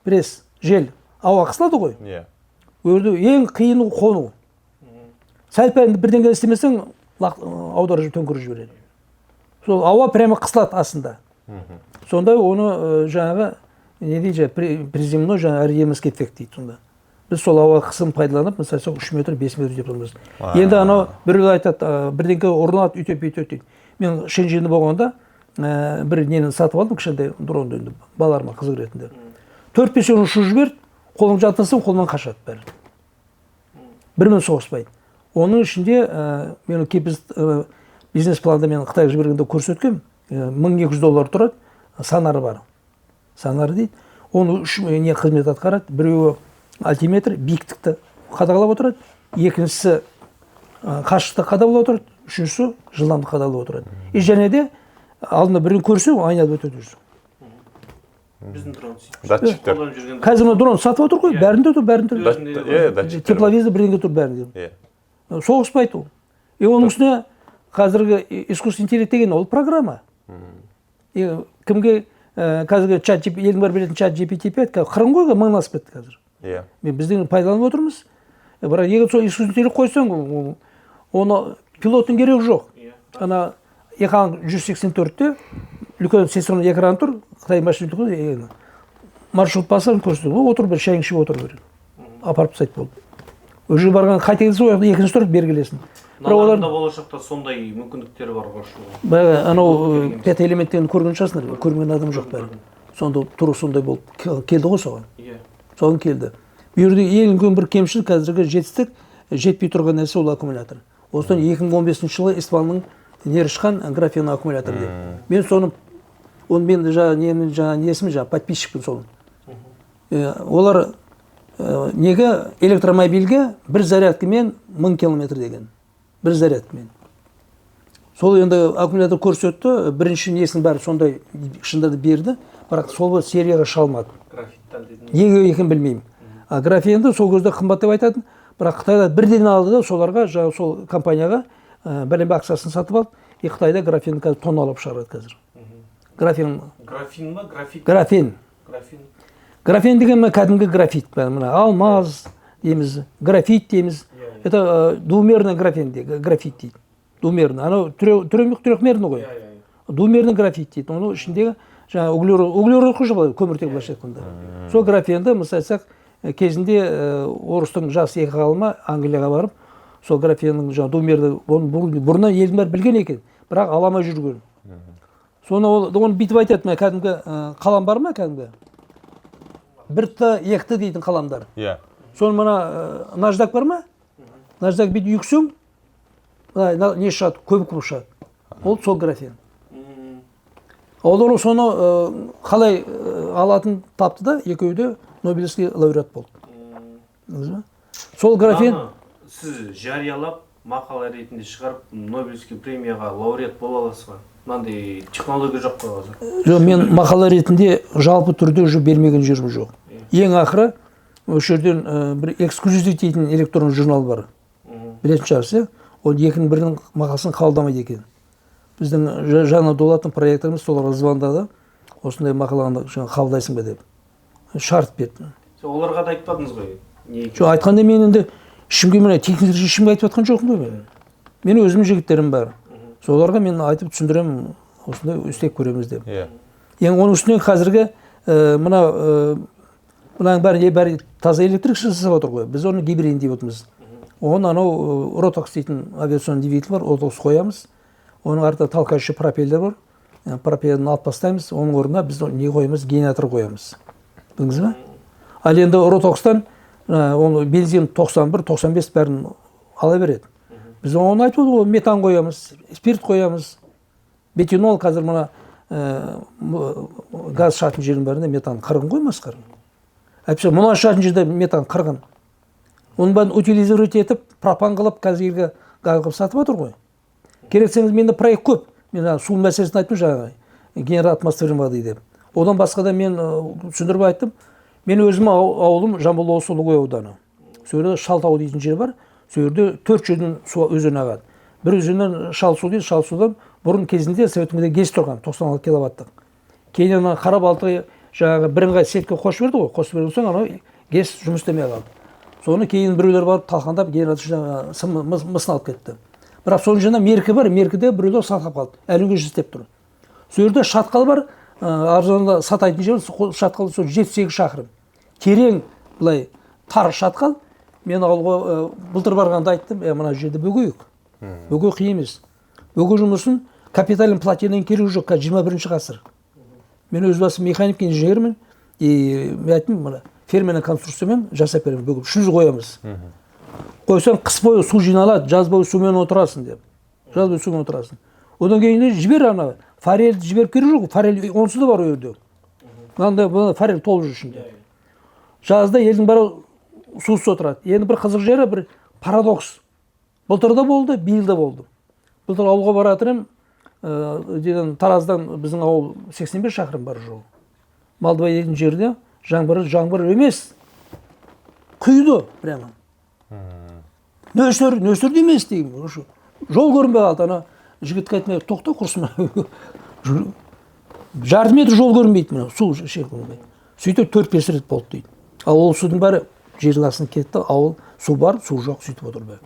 Пресс, жел, ауа қысылады ғой. Ол жерде ең қиыны қону. Сәл-пәл бірдеңе істемесең, аударып жіберіп, төңкеріп жібереді. Сол ауа прямо қысылады астында. Сонда оны жаңағы, не дейді, приземной жаңағы аэродинамический эффект дейді сонда. Біз сол ауа қысымын пайдаланып, мысалы, сол 3 метр, 5 метр деп тұрмыз. Енді анау біреу айтады, бірдеңке ұрынады, үйтіп, бүйтіп дейді. Мен Шэньчжэнде болғанда бір нені сатып алдым, кішкентай дронды енді балаларыма қызық ретінде. 4-5 күн ұшып жіберді, қолым жаттасам, қолымнан қашады бәрі. Бірімен соғыспайды. Оның ішінде мен бизнес-планда мен Қытайға жібергенде көрсеткем, мың екі жүз доллар тұрады, сонары бар. Сонары дейді. Оны үш не қызмет атқарады. Біреуі альтиметр, биіктікті қадағалап отырады. Екіншісі қашықтықты қадағалап отырады. Үшіншісі жылдамдықты қадағалап отырады. И және де алдында біреуін көрсе, айналып өтеді уже. Біздің дрон сөйтіп Датчиктер. қолданып жүрген Қазір мына дрон сатып отыр ғой, бәрінде тұр, бәрінде тұр. Датчиктер. Тепловизор бірдеңе тұр бәрінде. Соғыспайды ол. И оның үстіне қазіргі искусственный интеллект деген ол программа. И кімге қазіргі чат джи пи, елдің бәрі білетін чат джи пи ти пять, қазір қырын ғой, мыңнан асып кетті қазір. Мен бізден пайдаланып отырмыз. Бірақ егер сол искусственный интеллект қойсаң, оны пилоттың керегі жоқ. Ана экран жүз сексен төртте үлкен сенсорный экран тұр, Қытай машина тұр, маршрут бассаң көрсетеді. О, отыр бір шайың ішіп отыр бір. Апарып тастайды болды. Ол жерге барған қайта келсе, ол жақта екінші тұрып бері келесің. Бірақ олар Мыналарында болашақта сондай мүмкіндіктері бар ғой ұшуға. Баяғы анау пятый элементтен көрген шығарсыңдар, көрмеген адам жоқ бәрі. Сонда тура сондай болып келді ғой соған. Соған келді. Бұл жерде ең үлкен бір кемшілік қазіргі жетістік, жетпей тұрған нәрсе ол аккумулятор. Осыдан екі мың он бесінші жылы Испанның нері шыққан графен аккумулятор деп. Мен соны, оны мен жаңа, немін, жаңа несімін, жаңа подписчикпін соның. Олар неге электромобильге бір зарядкамен 1000 километр деген. Бір зарядкамен. Сол енді аккумулятор көрсетті, бірінші несінің бәрі сондай шындарды берді, бірақ сол бір серияға шыға алмады. Графиттан дедің. Неге екенін білмеймін. А графенді сол кезде қымбат деп айтатын, бірақ Қытайда бірден алды да соларға, жаңа сол компанияға бәленбай ақшасын сатып алды, и Қытайда графенді қазір тонналап шығарады қазір. Графен. Графин ба? Графит? Графен. Графин. Графен деген мына кәдімгі графит, мына алмаз дейміз, графит дейміз. Это двумерный графен графит дейді. Двумерный. Анау трехмерный ғой. Двумерный графит дейді. Оның ішіндегі жаңа углерод қой былай, көміртек былайша айтқанда. Сол графенді, мысалы айтсақ, кезінде орыстың жас екі ғалымы Англияға барып, сол графеннің жаңа двумерный, оны бұрыннан елдің бәрі білген екен, бірақ ала алмай жүрген. Соны оны бүйтіп айтады, мына кәдімгі қалам бар ма кәдімгі? Бір Т, екі Т дейтін қаламдар. Соны мына наждак бар ма? Наждак бүйтіп үйксең, мына не шығады, көбік болып шығады. Ол сол графен. Олар соны қалай алатын тапты да, екеуі де Нобелевский лауреат болды. Білдіңіз ба? Сол графен. Мынаны сіз жариялап, мақала ретінде шығарып, Нобелевский премияға лауреат бола аласыз ба? Мынандай технология жоқ қой қазір. Жоқ, мен мақала ретінде жалпы түрде уже бермеген жерім жоқ. Ең ақыры осы жерден бір «Эксклюзив» дейтін электронды журнал бар. Білетін шығарсыз, иә? Ол екінің бірінің мақаласын қабылдамайды екен. Біздің Жаңа Дулаттың проекторымыз соларға звондады. Осындай мақаланы жаңа қабылдайсың ба деп. Шарт берді. Сіз оларға да айтпадыңыз ғой? Не екенін? Жоқ, айтқанда мен енді ешкімге, міне, техник ешкімге айтып жатқан жоқпын ғой мен. Мен өзімнің жігіттерім бар. Соларға мен айтып түсіндіремін, осындай істеп көреміз деп. Енді оның үстіне қазіргі мына мынаның бәрі бәрі таза электрик жасап отыр ғой. Біз оны гибрид деп отырмыз. Оны анау Ротакс дейтін авиационный двигатель бар, Ротакс қоямыз. Оның артында толкающий пропеллер бар. Пропеллерін алып тастаймыз, оның орнына біз не қоямыз? Генератор қоямыз. Білдіңіз ба? Ал енді Ротакстан оны бензин 91, 95 бәрін ала береді. Біз оны айтып отырмыз ғой, метан қоямыз, спирт қоямыз. Метанол қазір мына газ шығатын жердің бәрінде метан қырғын ғой, масқара. Әйтпесе мұнай шығатын жерде метан қырғын. Оның бәрін утилизировать етіп, пропан қылып, қазір елге газ қылып сатып жатыр ғой. Керек десеңіз, менде проект көп. Мен жаңа су мәселесін айттым, жаңағы генерал атмосферный воды деп. Одан басқа да мен түсіндіріп айттым. Мен өзім ауылым Жамбыл облысы, Ұлықой ауданы. Сол жерде Шалтау дейтін жер бар. Сол жерде төрт жерден су өзен ағады. Бір өзеннен Шалсу дейді, Шалсудан бұрын кезінде совет үкіметінде ГЭС тұрған, 96 киловаттық. Кейін ана Қарабалты жаңағы бірыңғай сетка қосып жіберді ғой, қосып жіберген соң анау ГЭС жұмыс істемей қалды. Соны кейін біреулер барып талқандап, генератор жаңағы мысын алып кетті. Бірақ соның жанында Меркі бар, Меркіде біреулер сақтап қалды. Әлі күнге істеп тұр. Сол жерде шатқал бар, арзанда сатайтын жер, шатқал сол 7-8 шақырым. Терең былай тар шатқал. Мен ауылға былтыр барғанда айттым, мына жерде бөгейік. Бөгеу қиын емес. Бөгеу жұмысын капитальный плотинаның керегі жоқ, қазір 21 ғасыр. Мен өз басым механик инженермін, и мен айттым, мына ферменный конструкциямен жасап беремін, бөгеп, шлюз қоямыз. Қойсаң, қыс бойы су жиналады, жаз бойы сумен отырасың деп. Жаз бойы сумен отырасың. Одан кейін де жібер ана, форельді жіберіп керегі жоқ, форель онсыз да бар ол жерде. Мынандай мына форель толып жүр ішінде. Жазда елдің бәрі сусыз отырады. Енді бір қызық жері, бір парадокс. Былтыр да болды, биыл да болды. Былтыр ауылға бара жатыр едім, деген Тараздан біздің ауыл 85 шақырым бар жол. Малдыбай деген жерде жаңбыр, жаңбыр емес, құйды прямо. Нөсер, нөсер де емес деймін. Ошо жол көрінбей қалды. Ана жігітке айттым: «Тоқта, құрсын». Жарты метр жол көрінбейді, мына су ше көрінбейді. Сөйтіп 4-5 рет болды дейді. Ал ол судың бәрі жердің астына кетті, ауыл су бар, су жоқ, сөйтіп отыр бәрі.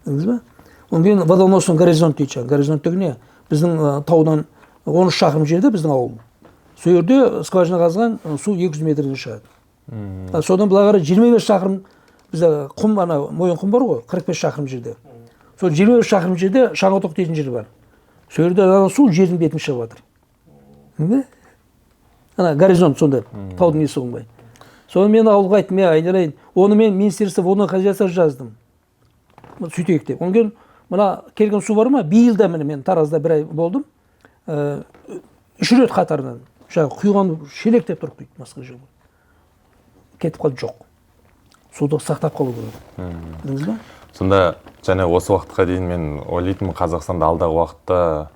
Білдіңіз ба? Одан кейін водоносный горизонт дейді жаңағы. Горизонт деген не? Біздің таудан 13 шақырым жерде біздің ауыл. Сол жерде скважина қазған, су 200 метрден шығады. Ал содан былай қарай 25 шақырым бізде құм, ана Мойынқұм бар ғой, 45 шақырым жерде. Сол 25 шақырым жерде Шаңғытоқ дейтін жер бар. Сол жерде ана су жердің бетіне шығып жатыр. Білдің бе? Ана горизонт сондай, таудың несі оңбай. Соны мен ауылға айттым, айналайын. Оны мен Министерство водного хозяйства жаздым. Сөйтейік деп. Одан кейін мына келген су бар ма? Биыл да міне мен Таразда бір ай болдым. Үш рет қатарынан. Жаңағы құйған шелектеп тұрып құйды басқа жер. Кетіп қалды, жоқ. Суды сақтап қалу керек. Білдіңіз ба? Сонда және осы уақытқа дейін мен ойлайтынмын, Қазақстанда алдағы уақытта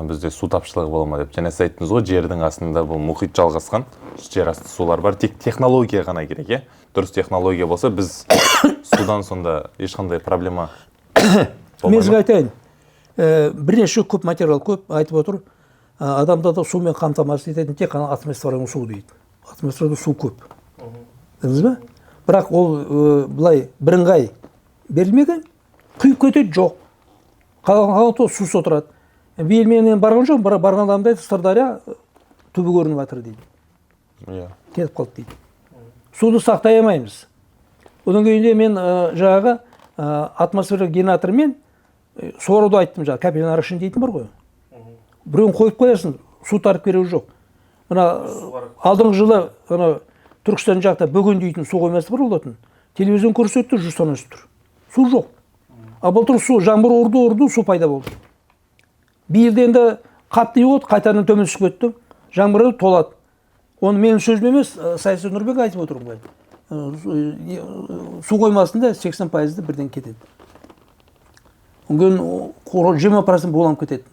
бізде су тапшылығы бола ма деп. Және сіз айттыңыз ғой, жердің астында бұл мұхит жалғасқан жер асты сулар бар, тек технология ғана керек, иә? Дұрыс технология болса, біз судан сонда ешқандай проблема болмай Мен сізге ма? айтайын. Бірнеше көп материал көп айтып отыр. Адамдарды сумен қамтамасыз ететін тек қана атмосфераның суы дейді. Атмосферада су көп. Білдіңіз ба? Бірақ ол былай бірыңғай берілмеген, құйып кетеді, жоқ. Қалған сусыз отырады. Биыл мен енді барған жоқпын, бірақ барған адамда айтты, Сырдария түбі көрініп жатыр дейді. Кетіп қалды дейді. Суды сақтай алмаймыз. Одан кейін де мен жаңағы атмосфера генераторымен суаруды айттым, жаңағы капельный орошение дейтін бар ғой. Біреуін қойып қоясың, су тартып керегі жоқ. Мына алдыңғы жылы ана Түркістан жақта Бөген дейтін су қоймасы бар болатын. Телевизион көрсетті, жусан өсіп тұр. Су жоқ. А былтыр су жаңбыр ұрды, ұрды, су пайда болды. Биыл енді қатты болды, қайтадан төмен түсіп кетті. Жаңбыр толады. Оны менің сөзім емес, Саясат Нұрбек айтып отыр былай. Су қоймасында 80% бірден кетеді. Одан кейін 20% буланып кетеді.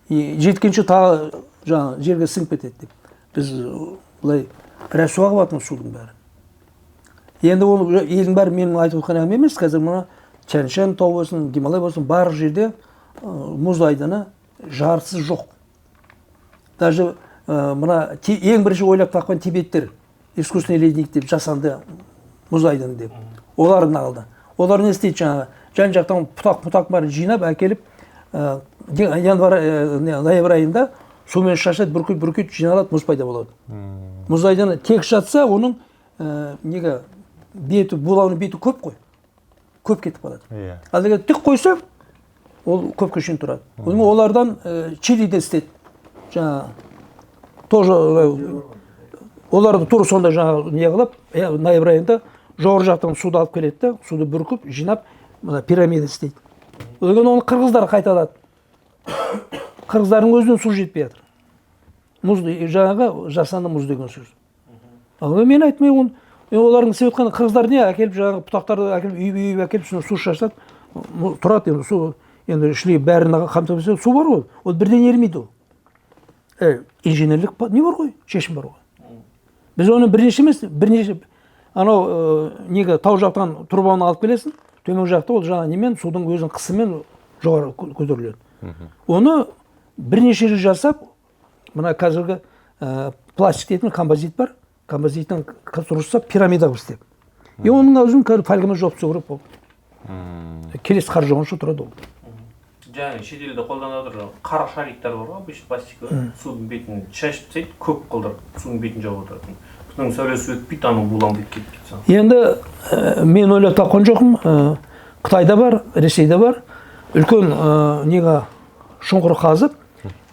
Жеткенше тағы жаңағы жерге сіңіп кетеді деп. Біз былай рәсуа қылып жатырмыз судың бәрі. Енді ол елдің бәрі менің айтып отқан әңгіме емес. Қазір мына Тянь-Шань тау болсын, Гималай болсын, барлық жерде мұз айдыны жартысы жоқ. Даже мына ең бірінші ойлап тапқан тибеттер искусственный ледник деп, жасанды мұз айдыны деп. Олар алды. Олар не істейді жаңағы? Жан жақтан бұтақ-бұтақ бәрін жинап әкеліп, январь, ноябрь айында сумен шашады, бүркіт бүркіт жиналады, мұз пайда болады. Мұз айдыны тек жатса, оның неге беті, булауының беті көп қой. Көп кетіп қалады. Ал егер тік қойса, ол көпке шейін тұрады. Оны олардан Чилиде істеді. Жаңа тоже оларды тура сондай жаңа не қылып, ноябрь айында жоғары жақтан суды алып келеді де, суды бүркіп, жинап, мына пирамида істейді. Одан кейін оны қырғыздар қайталады. Қырғыздардың өзінен су жетпей жатыр. Мұз, жаңағы жасанды мұз деген сөз. Ал мен айтмай оны, олардың істеп жатқан қырғыздар не әкеліп жаңағы бұтақтарды әкеліп үйіп үйіп әкеліп үстіне су шашады, тұрады енді су, енді шли бәрін қамтып су бар ғой, ол бірден ерімейді ол. Инженерлік не бар ғой, шешім бар ғой. Біз оны бірнеше емес, бірнеше анау неге тау жақтан трубаны алып келесің, төмен жақта ол жаңа немен судың өзінің қысымымен жоғары көтеріледі. Оны бірнеше рет жасап, мына қазіргі пластик дейтін композит бар, композиттен конструкция пирамида қылып істеп. И оның өзін қазір фольгамен жауып тастау керек болды. Келесі қар жауғанша тұрады ол. Жаңа шетелде қолданып отыр қара шариктар бар ғой, обычный пластиковый, судың бетін шашып тастайды, көк қылдырып, судың бетін жауып отыратын. Соның сәулесі өтпейді, анау буланбайды, кетіп кетсе. Енді мен ойлап тапқан жоқпын. Қытайда бар, Ресейде бар. Үлкен неге шұңқыр қазып,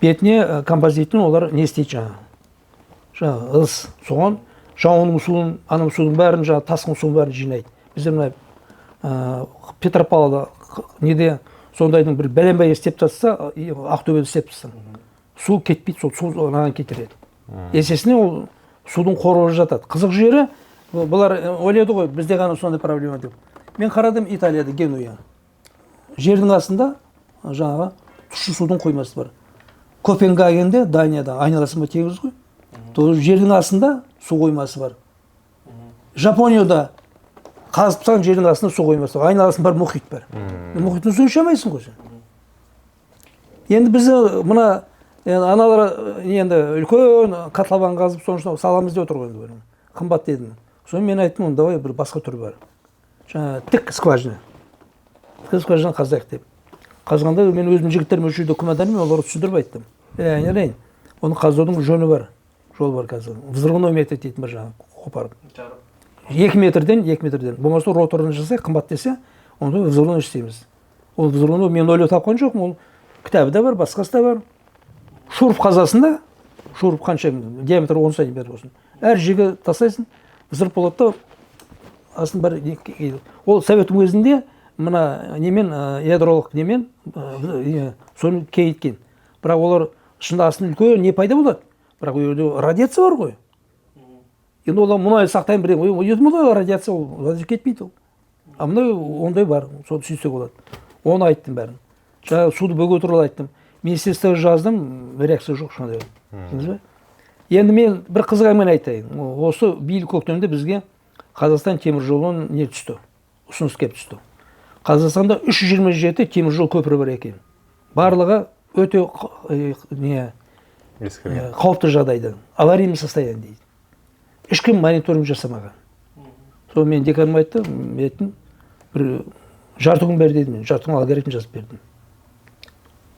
бетіне композиттің олар не істейді жаңа. Жаңа ыдыс, соған жауынның суын, аның судың бәрін, жаңа тасқын судың бәрін жинайды. Бізде мына Петропавлда неде сондайдың бір бәленбай істеп тастаса, Ақтөбеде істеп тастаса, су кетпейді, сол су анаған кетіреді. Есесіне ол судың қоры жатады. Қызық жері, бұлар ойлайды ғой, бізде ғана сондай проблема деп. Мен қарадым Италияда, Генуя. Жердің астында жаңағы тұщы судың қоймасы бар. Копенгагенде, Данияда, айналасында теңіз ғой. Тоже жердің астында су қоймасы бар. Жапонияда қазып тастаған жердің астында су қоймасы бар. Айналасында бар мұхит бар. Мұхиттың суын іше алмайсың ғой сен. Енді біз мына аналар енді үлкен котлован қазып соны саламыз деп отыр ғой енді. Қымбат дедім. Соны мен айттым, давай бір басқа түрі бар. Жаңа тік скважина. Тік скважина қазайық деп. Қазғанда мен өзім жігіттерім осы жерде күмәнданып, мен оларға түсіндіріп айттым. Айналайын, оны қазудың жөні бар, жол бар қазір. Взрывной метод дейтін бір жаңағы қопарып. 2 метрден, 2 метрден. Болмаса роторын жасай, қымбат десе, онда взрывной істейміз. Ол взрывной мен ойлап тапқан жоқпын, ол кітабы да бар, басқасы да бар. Шурф қазасында, шурф қанша диаметрі 10 сантиметр болсын. Әр жерге тастайсың, взрыв болады да, астын бәрі. Ол советтің өзінде мына немен, ядролық немен соны кейіткен. Бірақ олар шында астында үлкен не пайда болады. Бірақ ол жерде радиация бар ғой. Енді олар мұнай сақтаймын бірдеңе. Ол жерде мұнай радиация, ол радиация кетпейді ол. А мына ондай бар, соны сөйтсек болады. Оны айттым бәрін. Жаңа суды бөгеу туралы айттым. Министерствоға жаздым, реакция жоқ ешқандай. Түсіндіңіз бе? Енді мен бір қызық әңгімені айтайын. Осы биыл көктемде бізге Қазақстан темір жолынан не түсті? Ұсыныс келіп түсті. Қазақстанда 327 темір жол көпірі бар екен. Барлығы өте не қауіпті жағдайда, аварийный состояние дейді. Ешкім мониторинг жасамаған. Сол мен деканым айтты, мен айттым, бір жарты күн бер дедім мен, жарты күн алгоритм жазып бердім.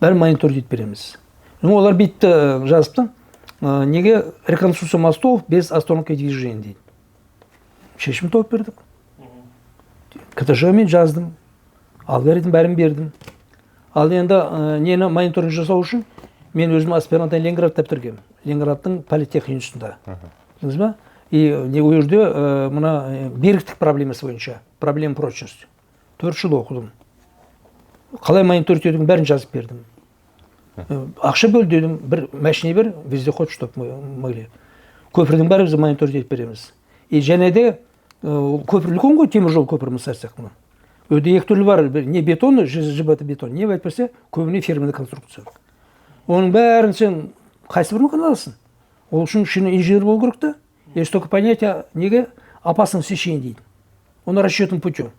Бәрін мониторинг етіп береміз. Олар бүйтті жазыпты, неге реконструкция мостов без остановки движения дейді. Шешім тауып бердік. КТЖ мен жаздым, алгоритм бәрін бердім. Ал енді нені мониторинг жасау үшін мен өзім аспирантан Ленинградта бітіргенмін. Ленинградтың политех институтында. Түсіндіңіз ба? И ол жерде мына беріктік проблемасы бойынша, проблема прочности. 4 жыл оқыдым. Қалай мониторинг етудің бәрін жазып бердім. Ақша бөл дедім, бір машина бер, вездеход, чтоб мы могли. Көпірдің бәрі біз мониторинг етіп береміз. И және де Ол көпір үлкен ғой, теміржол көпірі, мысалы айтсақ, мына. Өте екі түрлі бар, бір не бетон, ЖБТ бетон, не әйтпесе көбіне ферменный конструкция. Оның бәрін сен қайсы бірін аласың? Ол үшін кішкене инженер болу керек та. Есть только понятие неге опасном сечении дейді. Оны расчетным путем.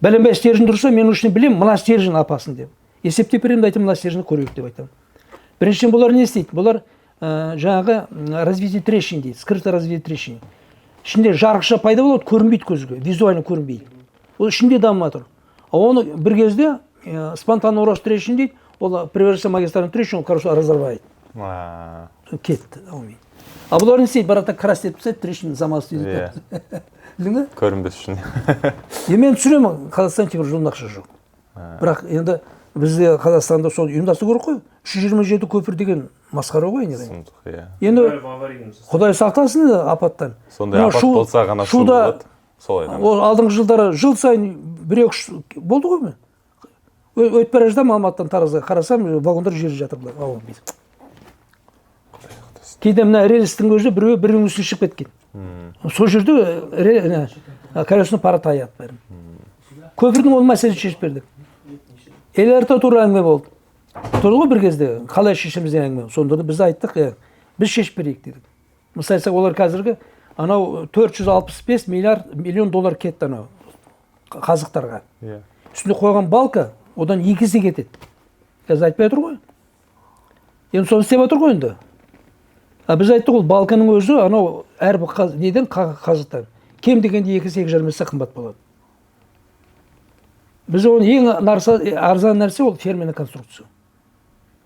Бәленбай стержень тұрса, мен үшін білемін, мына стержень опасный деп. Есептеп беремін да айтамын, мына стержень көрейік деп айтамын. Біріншіден, бұлар не істейді? Бұлар жаңағы развитие трещин дейді, скрытое развитие трещин. Ішінде жарықша пайда болады, көрінбейді көзге, визуально көрінбейді. Ол ішінде дамып жатыр. А оны бір кезде спонтанный рост трещин дейді, ол превращается в магистральную трещину, короче, разорвает. Кетті, әумин. А бұлар не істейді? Барады да красить етіп тастайды, трещина замаз дейді. Білдің бе? Көрінбес үшін. Е, мен түсінемін, Қазақстан темір жолында ақша жоқ. Бірақ енді бізде Қазақстанда сол ұйымдастыру керек қой. 327 көпір деген масқара ғой енді. Сұмдық, иә. Енді Бәрі в аварийном состоянии. Құдай сақтасын енді апаттан. Сондай Мынау апат болса ғана шу Шуда болады. Солай да. Ол алдыңғы жылдары жыл сайын бір екі үш болды ғой мен. Өтіп бара жатамын Алматыдан Таразға, қарасам, вагондар жерде жатыр былай, вагон бүйтіп. Кейде мына рельстің өзі біреуі бірінің үстіне шығып кеткен. Сол жерде колесный пара таяды бәрін. Көпірдің ол мәселесін шешіп бердік. ЛРТ туралы әңгіме болды. Тұрды ғой бір кезде, қалай шешеміз деген әңгіме. Сонда да біз айттық, біз шешіп берейік дедік. Мысалы айтсақ, олар қазіргі анау 465 миллиард миллион доллар кетті анау қазықтарға. Үстіне қойған балка одан екі есе кетеді. Қазір айтпай отыр ғой. Енді соны істеп отыр ғой енді. А біз айттық, ол балканың өзі анау әрбір неден қазықтан кем дегенде екі есе, 2,5 есе қымбат болады. Біз оны ең арзан нәрсе ол ферменный конструкция.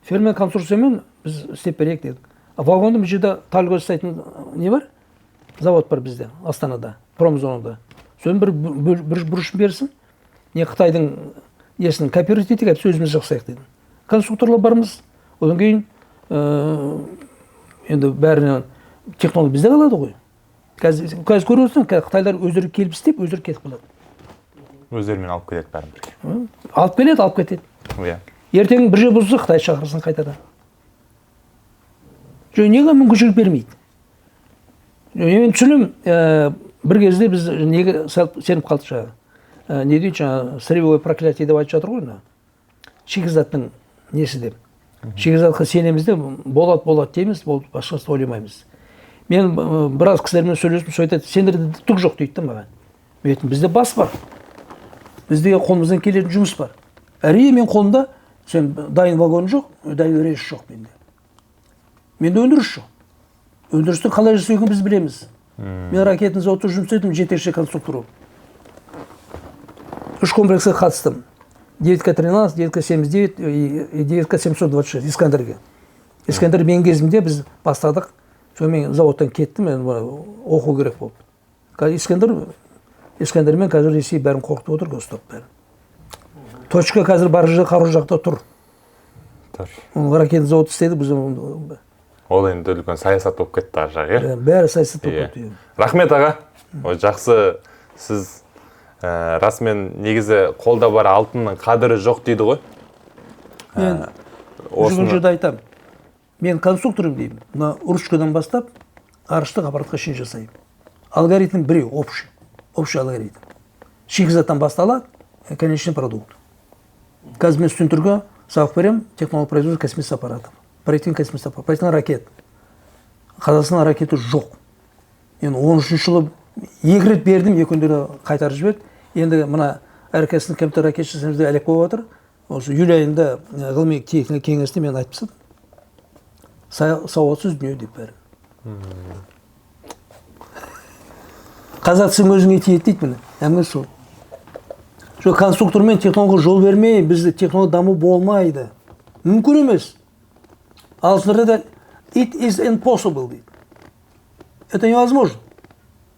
Ферменный конструкциямен біз істеп берейік дедік. А вагонды бұл жерде Тальго жасайтын не бар? Завод бар бізде, Астанада, промзонада. Соны бір бұрышын берсін. Не қытайдың несін копировать етейік, әйтпесе өзіміз жасайық дедім. Конструкторлар бармыз. Одан кейін енді бәріне технология бізде қалады ғой. Қазір көріп отырсың, қазір қытайлар өздері келіп істеп, өздері кетіп қалады. Өздерімен алып келеді бәрін бірге. Алып келеді, алып кетеді. Ертең бір жер бұзылса, Қытай шақырсын қайтадан. Жоқ, неге мүмкіншілік бермейді? Жоқ, мен түсінемін, бір кезде біз неге сәл сеніп қалдық жаңағы. Не дейді жаңағы, сырьевое проклятие деп айтып жатыр ғой мына. Шикізаттың несі деп. Шикізатқа сенеміз де, болады, болады дейміз, болды, басқасын ойламаймыз. Мен біраз кісілермен сөйлестім, сол айтады, сендерде түк жоқ дейді да маған. Мен айттым, бізде бас бар. Бізде қолымыздан келетін жұмыс бар. Әрине, мен қолымда сен дайын вагон жоқ, дайын рельс жоқ менде. Менде өндіріс жоқ. Өндірісті қалай жасау екенін біз білеміз. Мен ракетный заводта жұмыс істедім, жетекші конструктор болып. Үш комплекске қатыстым. 9К-13, 9К-79 и 9К-726 Искандерге. Искандер менің кезімде біз бастадық. Сонымен заводтан кеттім, мен оқу керек болды. Қазір Искандермен қазір Ресей бәрін қорқытып отыр, ұстап бәрін. Точка қазір бар жерде қару жақта тұр. Тұр. Оның ракетный завод істеді, біз оны Ол енді үлкен саясат болып кетті ар жағы, иә? Бәрі саясат болып кетті, иә. Рахмет, аға. Ой, жақсы, сіз расымен негізі қолда бар алтынның қадірі жоқ дейді ғой. Мен жүрген жерде айтамын. Мен конструкторым деймін. Мына ручкадан бастап ғарыштық аппаратқа шейін жасаймын. Алгоритм біреу, общий. Общий алгоритм. Шикізаттан басталады, конечный продукт. Қазір мен студенттерге сабақ беремін, технология производства космических аппаратов. Проектирование космических аппаратов, проектирование ракет. Қазақстанда ракета жоқ. Енді 13-жылы екі рет бердім, екі күнде қайтарып жіберді. Енді мына әрқайсысының компьютер ракета жасаймыз деп әлек болып жатыр. Осы июль айында ғылыми техника кеңесінде мен айтып тастадым. Сауатсыз дүние деп бәрі. Қазақстан өзіңе тиеді дейді міне. Әңгіме сол. Жоқ, конструктор мен технология жол бермей, бізде технология даму болмайды. Мүмкін емес. Ағылшындарда да it is impossible дейді. Это невозможно.